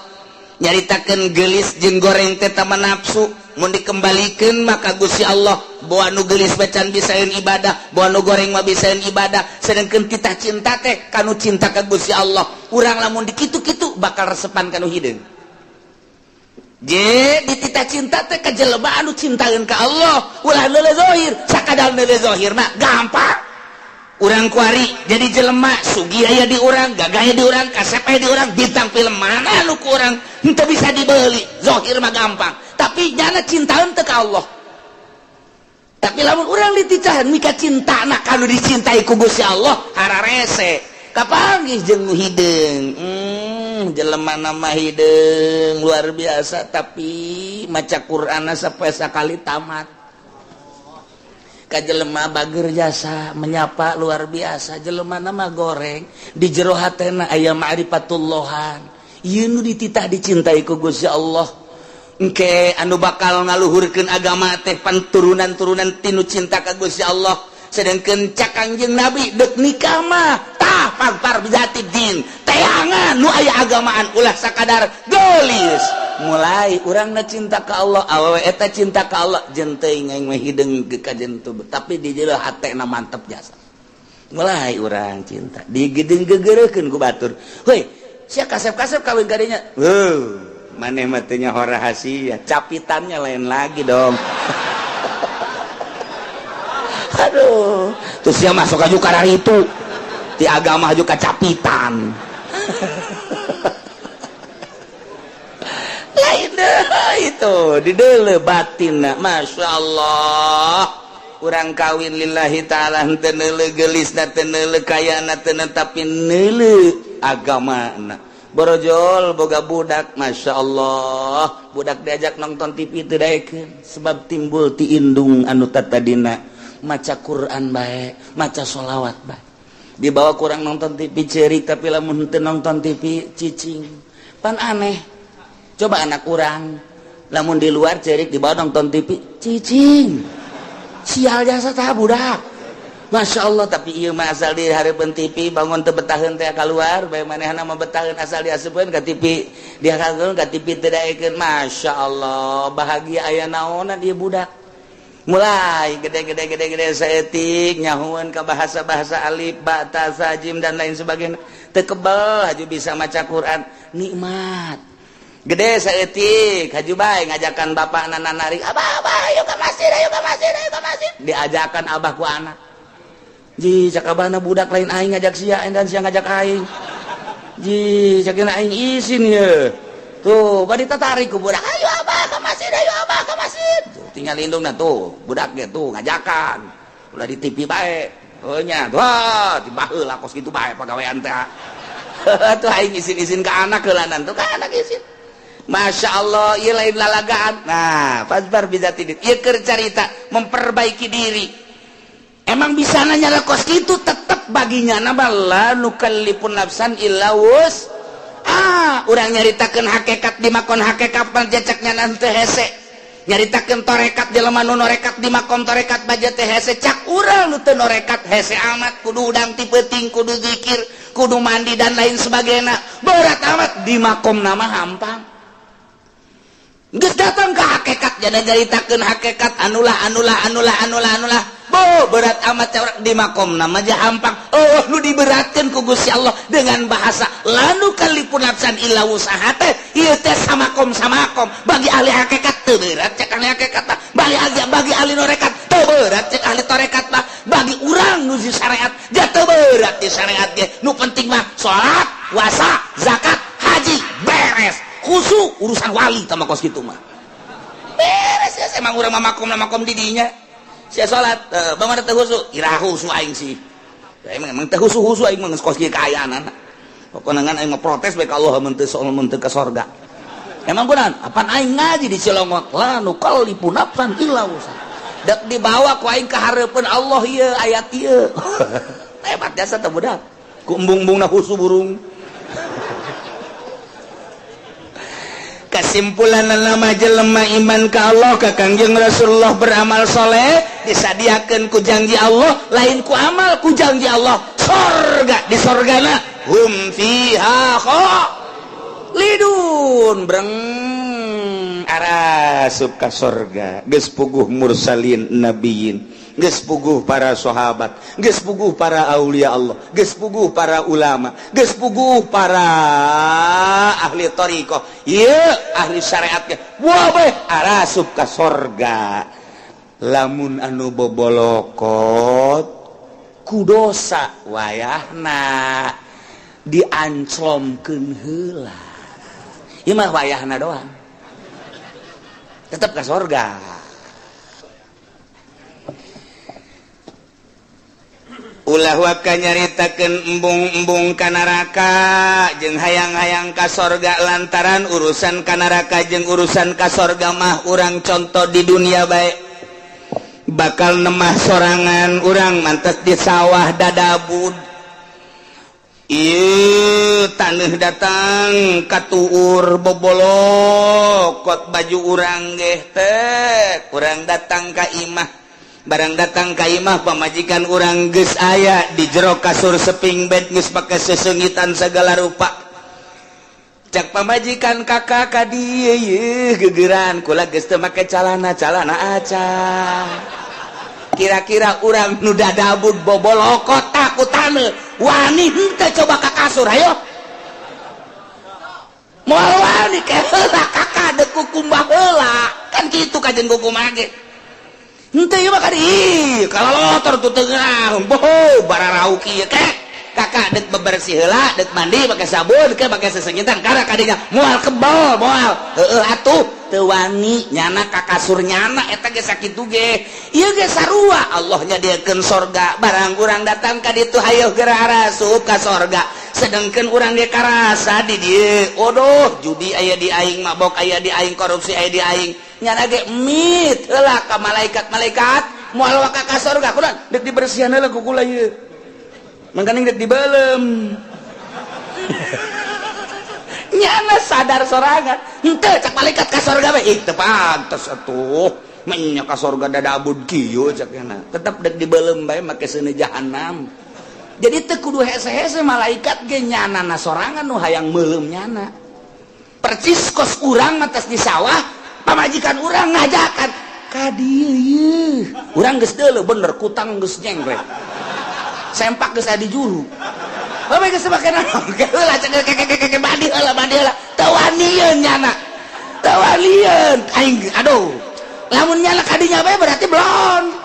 Nyaritakeun geulis jeung goreng teh tama nafsu. Mun dikembalikeun maka Gusti Allah bawa nu geulis bacan bisaeun ibadah, bawa nu goreng mah bisaeun ibadah. Sedangkeun kita cinta teh kanu cinta ka Gusti Allah. Urang lamun dikitu-kitu bakal resepan kanu hideung. Je ditita cinta teh ka jelema anu cintaeun ka Allah, ulah neuleuh zahir, sakadar neuleuh zahir mah gampang. Urang kuari jadi jelema sugih aya di urang, gagah aya di urang, kasep aya di urang, bintang film mana nu ku urang henteu bisa dibeli, zahir mah gampang. Tapi nyana cintaeun teu ka Allah. Tapi lamun urang diticahan mika cintana kanu dicintai ku Gusti Allah hararese. Kapanggih jeung nu hideung. Jelema nama hideung luar biasa tapi maca Qur'anna sampai sakali tamat. Ka jelema bager jasa menyapa luar biasa jelema nama goreng di jero hatena aya ma'rifatullahan. Ieu nu dititah dicintai ku Gusti Allah. Engke anu bakal ngaluhurkeun agama teh panturunan-turunan tinu cinta ka Gusti Allah. Sedangkeun cak Kangjeng Nabi deuk nikah mah tah pagpar bijati din teangan nu aya agamaan ulah sakadar geulis. Mulai urangna cinta ka Allah, awewe eta cinta ka Allah jeung teuing aing mah hideung ka jentu tapi di jero hatena mantep jasa. Mulai urang cinta digedeng gegereukeun ku batur. Heuy, sia kasep-kasep kawin kadinya. Heuh, maneh mah teu nyaho rahasia, capitannya lain lagi dong. Aduh, terus dia masuk aja karena itu di agama juga capitan. Lain deh itu di deuleu batinna, masya Allah. Urang kawin lillahi ta'ala henteu neuleuh geulisna, teu neuleuh kayana, teu tapi neuleuh agamana. Borojol boga budak, masya Allah. Budak diajak nonton TV teu daekeun sebab timbul ti indung anu tatadina maca Quran bae, maca sholawat bae. Dibawa kurang nonton TV cerik tapi lamun henteu nonton TV cicing. Pan aneh. Coba anak urang lamun di luar cerik dibawa nonton TV, cicing, sial jasa tah budak. Masya Allah, tapi ieu mah asal di hareupeun TV bangun teu betaheun teh keluar bae, manehna mah betaheun asal diasupkeun ka TV, dihakeun ka TV teu daekeun. Masya Allah, bahagia aya naonan ieu budak. Mulai gede-gede gede-gede saeutik nyahueun ka bahasa-bahasa alif ba ta sa jim dan lain sebagainya, teu kebel haju bisa maca Quran, nikmat. Gede saeutik haju bae ngajakan bapak nana narik, "Abah, abah, ayo ke masjid, ayo ke masjid, ayo ke masjid." Diajakan abah ku anak. Ji, cak abahna, "Budak, lain aing ngajak sia dan sia ngajak aing." Ji, cak aing isin ye. Tuh badi tertarik ku budak, "Ayo abah ke masjid, ayo abah ke masjid." Tuh, tinggal indungna tuh budak ge tuh ngajakan ulah di TV bae. Oh nya tuh tiba heula kos kitu bae pagawean teh. Tuh aing isin-isin ke anak heulanan, tuh ka anak isin. Masya Allah, ieu lain lalagaan. Nah, fasbar bisa tidak ieu keur carita memperbaiki diri. Emang bisa nanya kos kitu, tetep baginya nama la nukallifu nafsan illa wus ah. Urang nyaritakeun hakikat di makom hakikat jacaknya nanti hese, nyaritakeun torekat jelema nu norekat di makom torekat baja teh hese. Cak urang nu teu norekat hese amat, kudu udang ti peuting, kudu zikir, kudu mandi dan lain sebagainya, berat amat. Di makom nama hampang. Geus datang ke hakikat, jadi nyaritakeun hakikat anulah anulah anulah anulah anulah bo berat amat di makom nama aja hampang. Oh, nu diberatkan ku Gusti Allah dengan bahasa la nukallifu nafsan illa wus'aha teh ieu teh samakom samakom. Bagi ahli hakikat teu berat cek ahli hakikat mah, bagi ahli norekat teu berat cek ahli torekat mah. Bagi urang nu di syariat ja teu berat di syariat ge. Nu penting mah salat, puasa, zakat, haji, beres. Khusyuk urusan wali tama kos kitu mah beres ya. Emang urang mah makom makom di dinya sia salat bagaimana teu khusyuk, iraha khusyuk aing sih. Ya, emang emang teu khusyuk khusyuk aing mah geus kos kieu kaayaan. Pokokna ngan aing mah protes bae ka Allah mun teu soal mun teu ka sorga. Emang kunaon? Apan aing ngaji di Cilongok, la nukallifu nafsan illa wus'aha. Dek dibawa ku aing ka hareupeun Allah ieu ayat ieu. Hebat jasa teh budak ku embung-embungna khusyuk burung. Kesimpulan nama jelema iman ka Allah, ka Kangjeng Rasulullah, beramal soleh, disadiakan ku janji Allah, lain ku amal, ku janji Allah sorga. Di sorgana hum fiha khalidun, breng arasup ka sorga. Geus puguh mursalin, nabiyin, geus puguh para sahabat, geus puguh para aulia Allah, geus puguh para ulama, geus puguh para ahli thariqah, ieu ahli syariat ge wah arasup ka sorga. Lamun anu bobolokot ku dosa, wayahna dianclomkeun heula. Ieu mah wayahna doang, tetep ka sorga. Ulah waka nyaritakeun embung-embung ka neraka jeung hayang-hayang ka sorga, lantaran urusan ka neraka jeung urusan ka sorga mah urang contoh di dunia bae bakal nemah sorangan. Urang mantes di sawah dadabud. Ieu taneuh datang katuur bobolokot baju urang geh teh. Urang datang ka imah, barang datang ka imah pamajikan urang geus aya di jero kasur seping bed, geus pake sesengitan segala rupa. Cak pamajikan, "Kakak ka dieu ye gegeran kula geus teu make calana, calana aca." Kira-kira urang nu dadabud bobolokot ku taneuh wani henteu coba ka kasur? Ayo, moal wani ke heula kakak deuk kukumbah heula kan kitu kajen kukumbah ge. Henteu ieu mah kadi kalau tuh tengah boho bararau kieu ke kakak dek bebersih heula, dek mandi pakai sabun ke pakai sesengitan karena kadinya moal kebal, moal heueuh atuh teu wani nyana ka kasur nyana eta ge. Sakitu ge ieu ge sarua Allah nyadiakeun sorga. Barang urang datang ka ditu, hayo geura arasup ka sorga. Sedangkan urang ge karasa di dieu, odoh, judi aya di aing, mabok aya di aing, korupsi aya di aing. Nyana ge mit heula ka malaikat-malaikat, moal waka ka sorga. Kunaon? Dek dibersihan heula ku kula ieu, mangkaning dek dibelem. Nyana sadar sorangan. Henteu cak malaikat ka sorga bae. Ih, teu pantes atuh. Menya ka sorga dadabud kieu cak nyana. Tetep dek dibeuleum bae make seuneu jahanam. Jadi teu kudu hese-hese malaikat ge nyanana sorangan nu hayang meuleum nyana. Percis kos urang mah di sawah, pamajikan urang ngajakan ka dieu ieu. Urang geus deuleu bener kutang geus nyengklek. Sempak geus aya di juru. Bae geus make naon? Heula cek keke mandi heula mandi heula. Teu wanieun nyana. Teu wanieun. Aing aduh. Lamun nyana ka dinya bae berarti belon.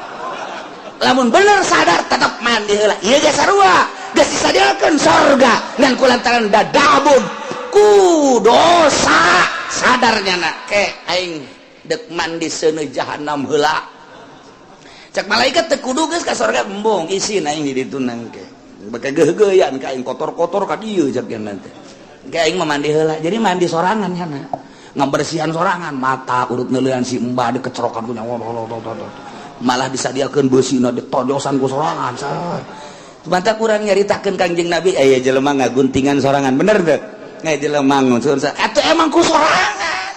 Lamun bener sadar tetap mandi heula. Ieu ge sarua. Geus disadiakeun sorga ngan kulantaran dadabun ku dosa sadar nyana ke aing dek mandi seuneu jahanam heula. Cak malaikat teu kudu geus ka sorga embung isin aing di ditu nangke. Beke geugeuyan ka aing kotor-kotor ka dieu cak nyana teh. Ke aing mah mandi heula. Jadi mandi sorangan nyana. Ngabersihan sorangan mata urut neuleuan si embah dikecerokan ku nyawa. Malah disadiakeun beusina ditojosan ku sorangan. Mantap kurang nyaritakeun Kangjeng Nabi aya jelema ngaguntingan sorangan bener teu? Aya jelema ngusun atuh emang ku sorangan.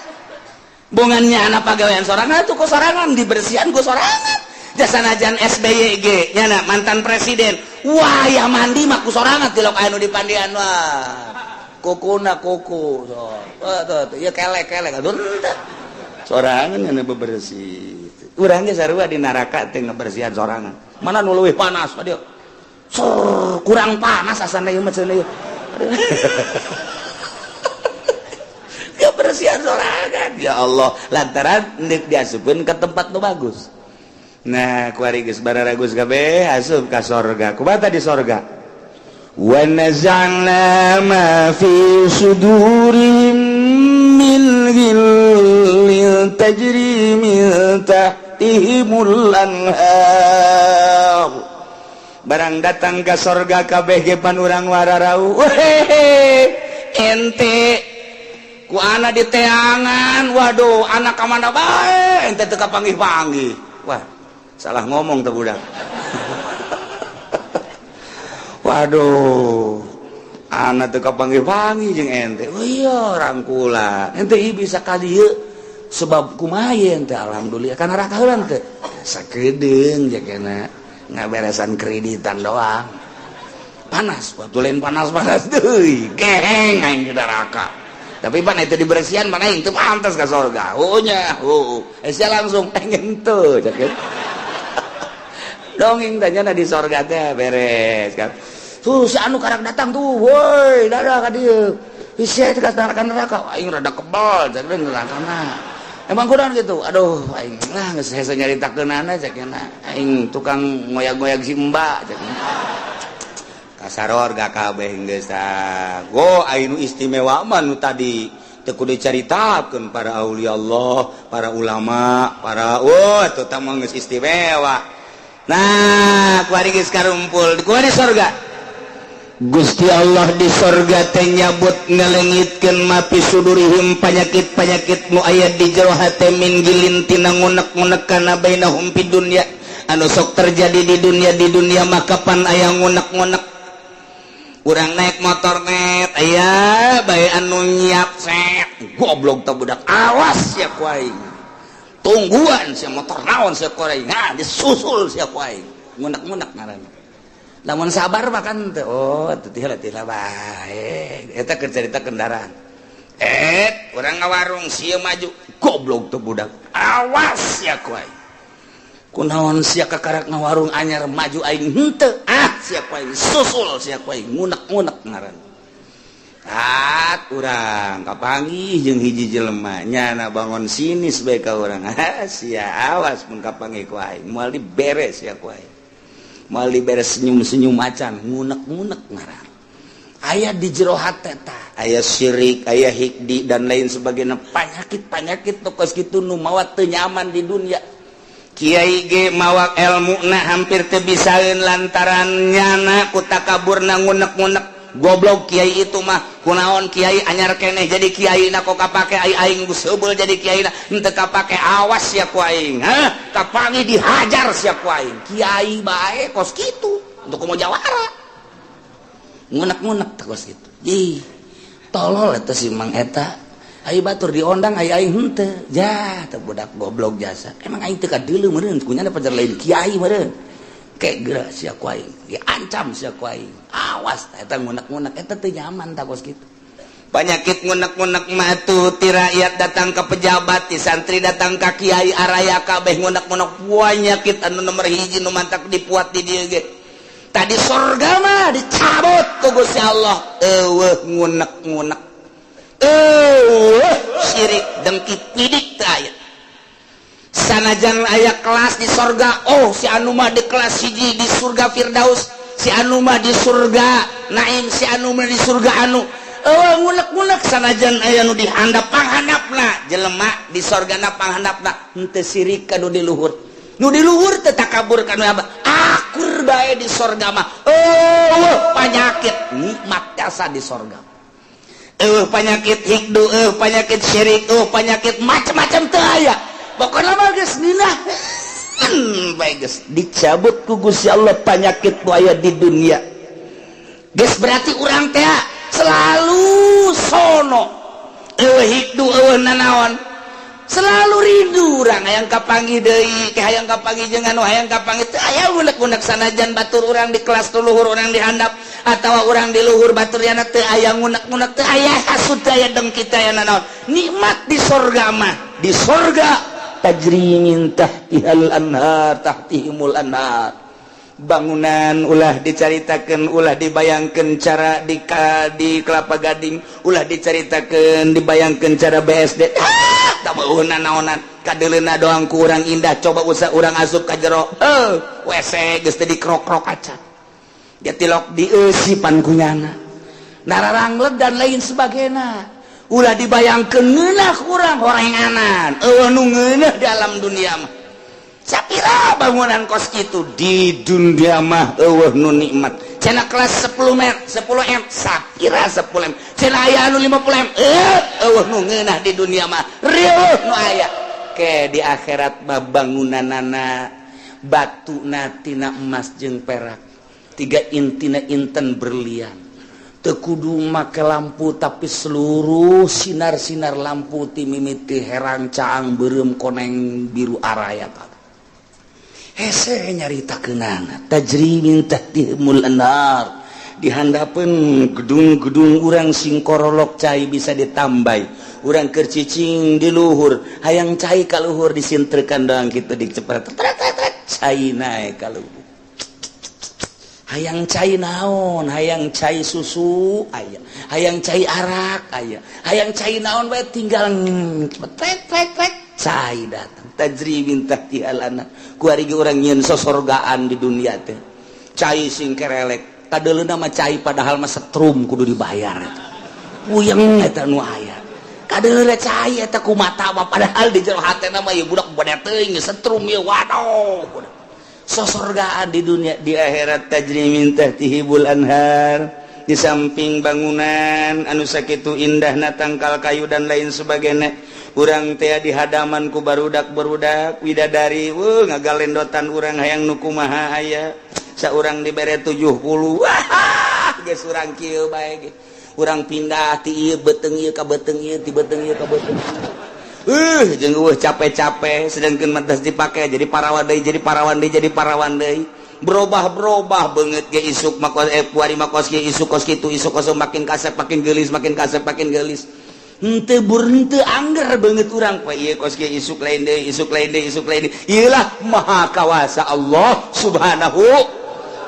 Bongannya anak pagawean sorangan atuh ku sorangan dibersihan ku sorangan. Jasa najan SBY ge nyana mantan presiden. Wah ya mandi mah ku sorangan tilok anu dipandian wah. Kukuna kuku so. Tuh tuh ya kelek-kelek atuh henteu. Sorangan nyana bebersih. Urang ge sarua di neraka teh ngabersihan sorangan. Mana nu leuwih panas ka dieu? Kurang panas asana ieu mah cenah ieu. Kebersihan sorangan ya Allah lantaran deuk diasupkeun ke tempat nu bagus. Nah, kuari geus bararagus kabeh asup ka sorga. Kumaha di sorga? Wa naza'na ma fi sudurihim min ghillin tajri min tahtihimul anhar. Barang datang ke sorga kabeh ge pan urang wararau. Wehehe, ente ku ana di teangan, waduh anak ka mana bae ente teu kapanggih-panggih. Wah, salah ngomong teh budak. Waduh, anak teu kapanggih-panggih jeung ente. Oh iya, rangkula. Ente ieu bisa ka dieu sebab kumaha ente alhamdulillah kana neraka heula teh. Sakedeung jakena ngaberesan kreditan doang. Panas, waktu lain panas-panas deui, geheng aing di neraka. Tapi pan itu dibersihan mana itu pantas ke surga. Oh nya, oh. Sia langsung pengen tuh cek. Dongeng tanya di surga teh beres kan. Tuh si anu karak datang tuh, woi, dadah ka dieu. Sia teh ka neraka, aing rada kebal cek nerakana. Emang kurang gitu. Aduh, aing lah geus hese nyaritakeunana cek aing tukang ngoyag-ngoyag si Mbak cek. Kasaror gak kabeh geus tah. Go aing nu istimewa mah nu tadi teu kudu dicaritakeun para aulia Allah, para ulama, para wah teu tah mah geus istimewa. Nah, kuari geus karumpul, kuari sorga. Gusti Allah di sorga teh nyabut ngalengitkeun mapi sudurihim panyakit-panyakit nu aya di jero hate min gilin tina ngunek-ngunek kana bainahum fid dunya anu sok terjadi di dunia maka pan aya ngunek-ngunek. Urang naik motor net aya bae anu nyiap set goblok teh budak awas sia ku aing tungguan sia motor naon sia ku aing nah disusul sia ku aing ngunek-ngunek ngaranna. Lamun sabar mah kan teu oh teu teh bae eta keur carita kendaraan. Urang ngawarung sia maju goblok teh budak awas sia ku aing kunaon sia kakarak ngawarung anyar maju aing henteu ah sia ku aing susul sia ku aing ngunek-ngunek ngaran. Ah urang kapanggih jeung hiji jelema nyana bangun sinis bae ka urang ah sia awas mun kapanggih ku aing moal diberes sia ku aing moal diberes senyum-senyum macan ngunek-ngunek ngaran. Aya di jero hate tah aya syirik aya hikdi dan lain sebagainya panyakit-panyakit tokos kitu nu mawa teu nyaman di dunia. Kiai ge mawa ilmu na hampir teu bisaeun lantaran nyana ku takaburna ngunek-ngunek goblok kiai itu mah kunaon kiai anyar keneh jadi kiai na kok kapake ai aing geus heubeul jadi kiai na henteu kapake awas sia ku aing hah kapangi dihajar sia ku aing kiai bae kos kitu untuk komo jawara ngunek-ngunek teh kos kitu. Ih Tolol eta si Mang eta. Ayo batur diondang, ayo aing henteu. Ja, teu budak goblok jasa. Emang aing teu kadeuleu meureun, kunyana pajar lain kiai meureun. Kayak geura sia ku aing, diancam sia ku aing. Awas eta ngunek-ngunek eta teu nyaman tak kos kitu. Penyakit ngunek-ngunek matu ti rakyat datang ke pejabat, ti santri datang ke kiai, araya kabeh ngunek-ngunek. Penyakit anu nomor hiji nu mantak dipuat di dieu ge. Tadi sorga mah dicabut ku Gusti Allah, eueuh ngunek-ngunek, eueuh syirik, dengki, pidik teu aya. Sanajan aya kelas di sorga, oh, si anu mah di kelas hiji di surga Firdaus, si anu mah di surga Naim, si anu mah di surga anu. Oh, ngunek-ngunek sanajan aya nu dihandap panghandapna jelema di sorgana, panghandapna henteu sirik ka nu di luhur, nu di luhur teu takabur ka nu apa, akur bae di sorga mah. Oh, penyakit nikmat jasa di sorga. Eh, penyakit hikdu, eh, penyakit syirik, oh, penyakit macam-macam teu aya. Pokoknya mah geus nginah bae, geus Dicabut ku Gusti Allah penyakit nu aya di dunia. Geus berarti urang teh selalu sono, eueuh hikdu, eueuh nanaon, selalu rindu urang hayang kapanggih deui ke, hayang kapanggih jeung anu, hayang kapanggih. Teu aya unek-unek sanajan batur urang di kelas luhur, urang di handap atawa urang di luhur batur yana, teu aya ngunek-ngunek, teu aya hasud, teu aya dengki, teu aya nanaon. Nikmat di sorga mah. Di sorga tajri min tahtihal anhar, tahtihimul anhar. Bangunan ulah dicaritakan, ulah dibayangkan cara di Kelapa Gading, ulah dicaritakan, dibayangkan cara BSD. Ah, tak mau naonan, kadeleuna doang kurang indah. Coba usah urang asup ka jero, eh, WC geus teu dikrok-krok kaca dia, tilok dieusipan kunyana, nararangleg dan lain sebagainya. Ulah dibayangkeun ngeunah kurang horenganan, eueuh nu ngeunah di alam dunia mah. Sapira bangunan kos itu di dunia mah eueuh nu nikmat. Cenah kelas 10 m, 10 m, sapira 10 m, cenah aya anu 50 m. Eh, eueuh nu ngeunah di dunia mah, rieuh nu aya ke di akhirat mah. Bangunanana batu tina emas jeung perak, tiga intina inten berlian. Teu kudu make lampu, tapi seluruh sinar-sinar lampu ti mimiti herang, caang, beureum, koneng, biru, araya. Pak hese nyarita kenana. Tajri min tahtihimul anhar. Dihandapeun gedung-gedung urang sing korolok, cai bisa ditambah. Urang keur cicing di luhur, hayang cai ka luhur, disintrekan doang kitu, dicepet cai naik ka luhur. Hayang cai naon, hayang cai susu aya, hayang cai arak aya, hayang cai naon bae, tinggal cepet trek trek, cai datang. Tajri min tahtihal anhar. Kuari ge urang nyieun sosorgaan di dunia teh, cai sing kerelek, kadeuleuna mah cai, padahal mah setrum kudu dibayar eta. Puyeng eta nu aya. Kadeuleuna cai eta ku mata mah, padahal di jero hatena mah ieu budak bade teuing setrum ieu. Waduh, sosorgaan di dunia. Di akhirat tajri min tahtihimul anhar. Di samping bangunan anu sakitu indah na, tangkal kayu dan lain sebagainya, urang teh di hadaman ku barudak barudak widadari, wuh, ngagalendotan. Urang hayang nu kumaha aya, saurang dibere 70. Wah, geus urang kieu bae ge. Urang pindah ti ieu beuteung ieu ka beuteung ieu, ti beuteung ieu ka beuteung ieu. Jeung eueuh capek-capek, sedangkan mah dipakai jadi parawan deui, jadi parawan deui, jadi parawan deui, berubah-berubah banget ge. Isuk mah eh, kuari mah kos kieu, isuk kos kitu, isuk kos, makin kasep makin geulis, makin kasep makin geulis. Henteu bur henteu angger banget urang poe ieu kos kieu, isuk lain deui, isuk lain deui, isuk lain deui. Ieu lah maha kawasa Allah Subhanahu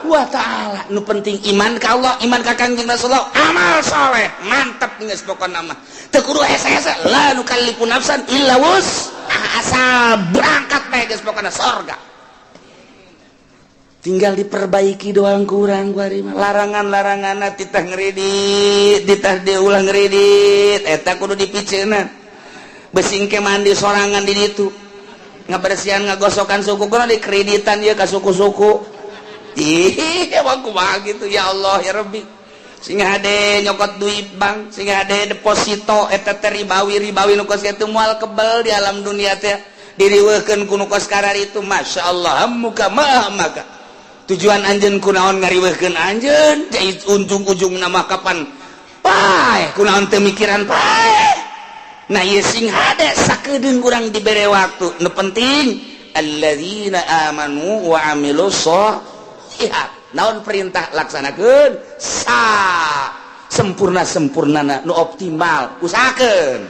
wa Ta'ala. Nu penting iman ka Allah, iman ka Kangjeng Rasulullah, amal soleh, mantap geus. Pokona mah teu kudu hese-hese, la nukallifu nafsan illa wus, asal berangkat bae geus. Pokona sorga tinggal diperbaiki doang. Kurang larangan-larangan, titah ngeridit, titah diulang ngeridit, eta kudu dipiceunan. Besing ke mandi sorangan di ditu, ngabersihan, ngagosokan suku kudu dikreditan ya ka suku-suku. Ih, emang kumaha gitu? Ya Allah, ya Rabbi. Sing hade nyokot duit bank, sing hade deposito eta teh ribawi. Ribawi nu kos kitu moal kebel di alam dunia teh, diriweuhkeun ku nu kos itu. Masya Allah, muka mah maka tujuan anjeun kunaon ngariweuhkeun anjeun? Ujung-ujung nama kapan Paeh, kunaon teu mikiran paeh? Nah, ieu sing hade sakedeung urang dibere waktu. Nu penting alladzina amanu wa amilus sholihat. Naon perintah laksanakeun sa sempurna sempurnana, nu optimal usahakeun.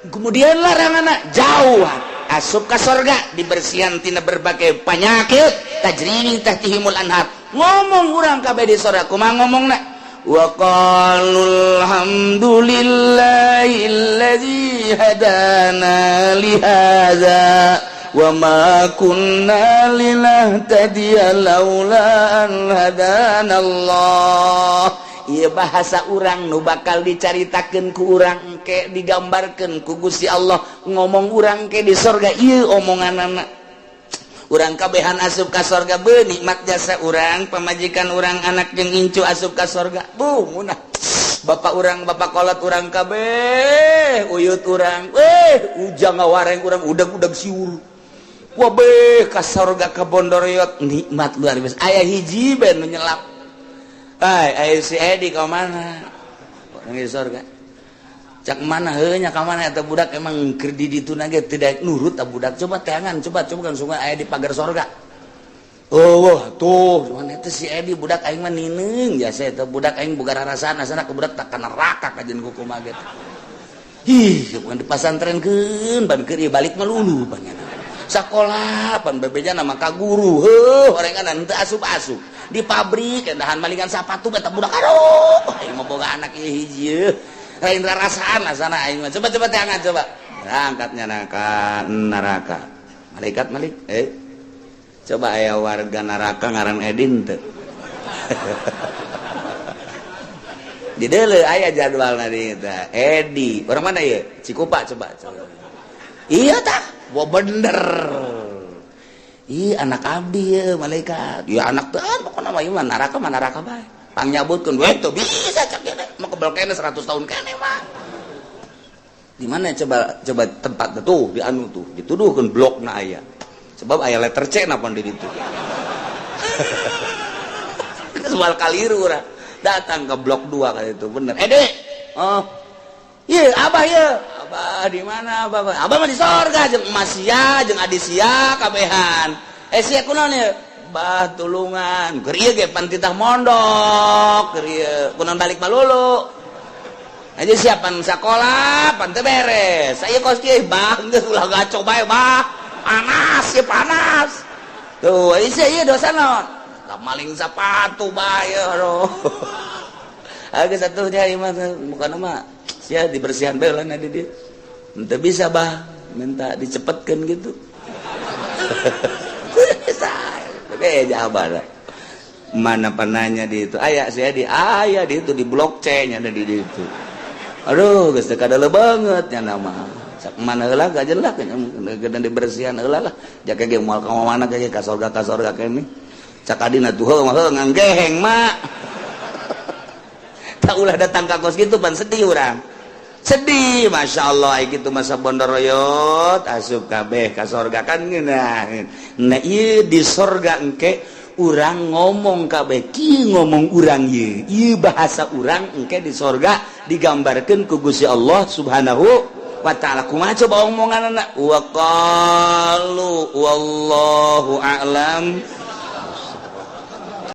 Kemudian larangan jauh, asup ka sorga dibersihan tina berbagai penyakit, tajri min tahtihimul anhar. Ngomong urang kabeh di sorga kumaha ngomongna? Wa qalu alhamdulillahilladzi hadana lihadza wa ma kunna linahtadiya laula an hadana Allah. Ieu bahasa urang nu bakal dicaritakeun ku urang engke, digambarkeun ku Gusti Allah ngomong urang ke di sorga. Ieu omonganana urang kabehan asup ka sorga, be nikmat jasa urang, pamajikan urang, anak jeung incu asup ka sorga. Bu munah bapak urang, bapak kolot urang kabeh, uyut urang, eh ujang ngawareng urang, udag-udag siur. Wabeh ka sorga ka bondoroyot, nikmat luar biasa. Aya hiji ben nu nyelap. Ay, aya si Edi ka mana? Orang di sorga. Cak mana heuh nya ka mana eta budak, emang keur di ditu ge tidak nurut eta budak. Coba teangan, coba coba kan sungai aya di pagar sorga. Oh, wah, tuh, cuman eta si Edi budak aing mah nineung jasa eta budak aing boga rarasaan asana ke budak tak ka neraka kajeun kumaha ge. Ih, bukan dipasantrenkeun ban keur ieu balik mah lulu pan sakola pan bebeja nama ka guru heuh orengan teu asup-asup di pabrik endahan malingan sapatu eta budak. Aduh, aing mah boga anak ieu hiji lain rarasaan asana aing mah. Coba coba teangan, coba angkatnya neraka neraka malaikat malik, eh coba aya warga neraka ngaran Edin teu di deuleu aya jadwalna di eta Edi orang mana ieu? Cikupa. Coba coba iya tah. Wah, bener. Ih, anak abdi ya malaikat. Ya anak teh pokokna mah ieu mah neraka mah neraka bae. Pang nyabutkeun we teu bisa cak ieu mah kebel kene 100 tahun kene mah. Di mana coba coba tempat tuh di anu tuh dituduhkeun blokna aya. Sebab aya letter C napa di ditu. Soal kaliru urang. Datang ke blok 2 kali itu bener. Eh, Dek. Oh. Iya, abah ya. Abah di mana abah? Abah mah di sorga jeung emas sia, jeung adi sia kabehan. Eh sia kunaon ieu? Bah tulungan. Keur ieu ge pan titah mondok, keur ieu kunaon balik malulu. Aja siapan sakola, pan teu beres. Saya kos kieu bah geus ulah gaco bae bah. Panas ya panas. Tuh, sia ieu dosa naon? Da maling sepatu bae aduh. Agak satunya ieu mah bukan mah sia dibersihan bae lah di dia. Ente bisa bah minta dicepetkan gitu. Bisa. Tapi ya abah mana penanya di itu aya saya di aya di itu di blok C nya ada di itu. Aduh, geus teu kadele banget nya nama. Sak mana heula gajen lah geus dibersihan heula lah. Jaka ge moal ka mana ge ka sorga kene. Cak adina tuh heuh mah heuh nganggeheng mak. Tak ulah datang ka kos gitu pan sedih urang. Sedih, masya Allah, gitu masa bondoroyot asup kabeh ka sorga kan ngeunah. Nah, ieu di sorga engke urang ngomong kabeh kieu, ngomong urang ieu ieu bahasa urang engke di sorga digambarkeun ku Gusti Allah Subhanahu wa Ta'ala. Kumaha coba omonganna? Wa qalu wallahu a'lam.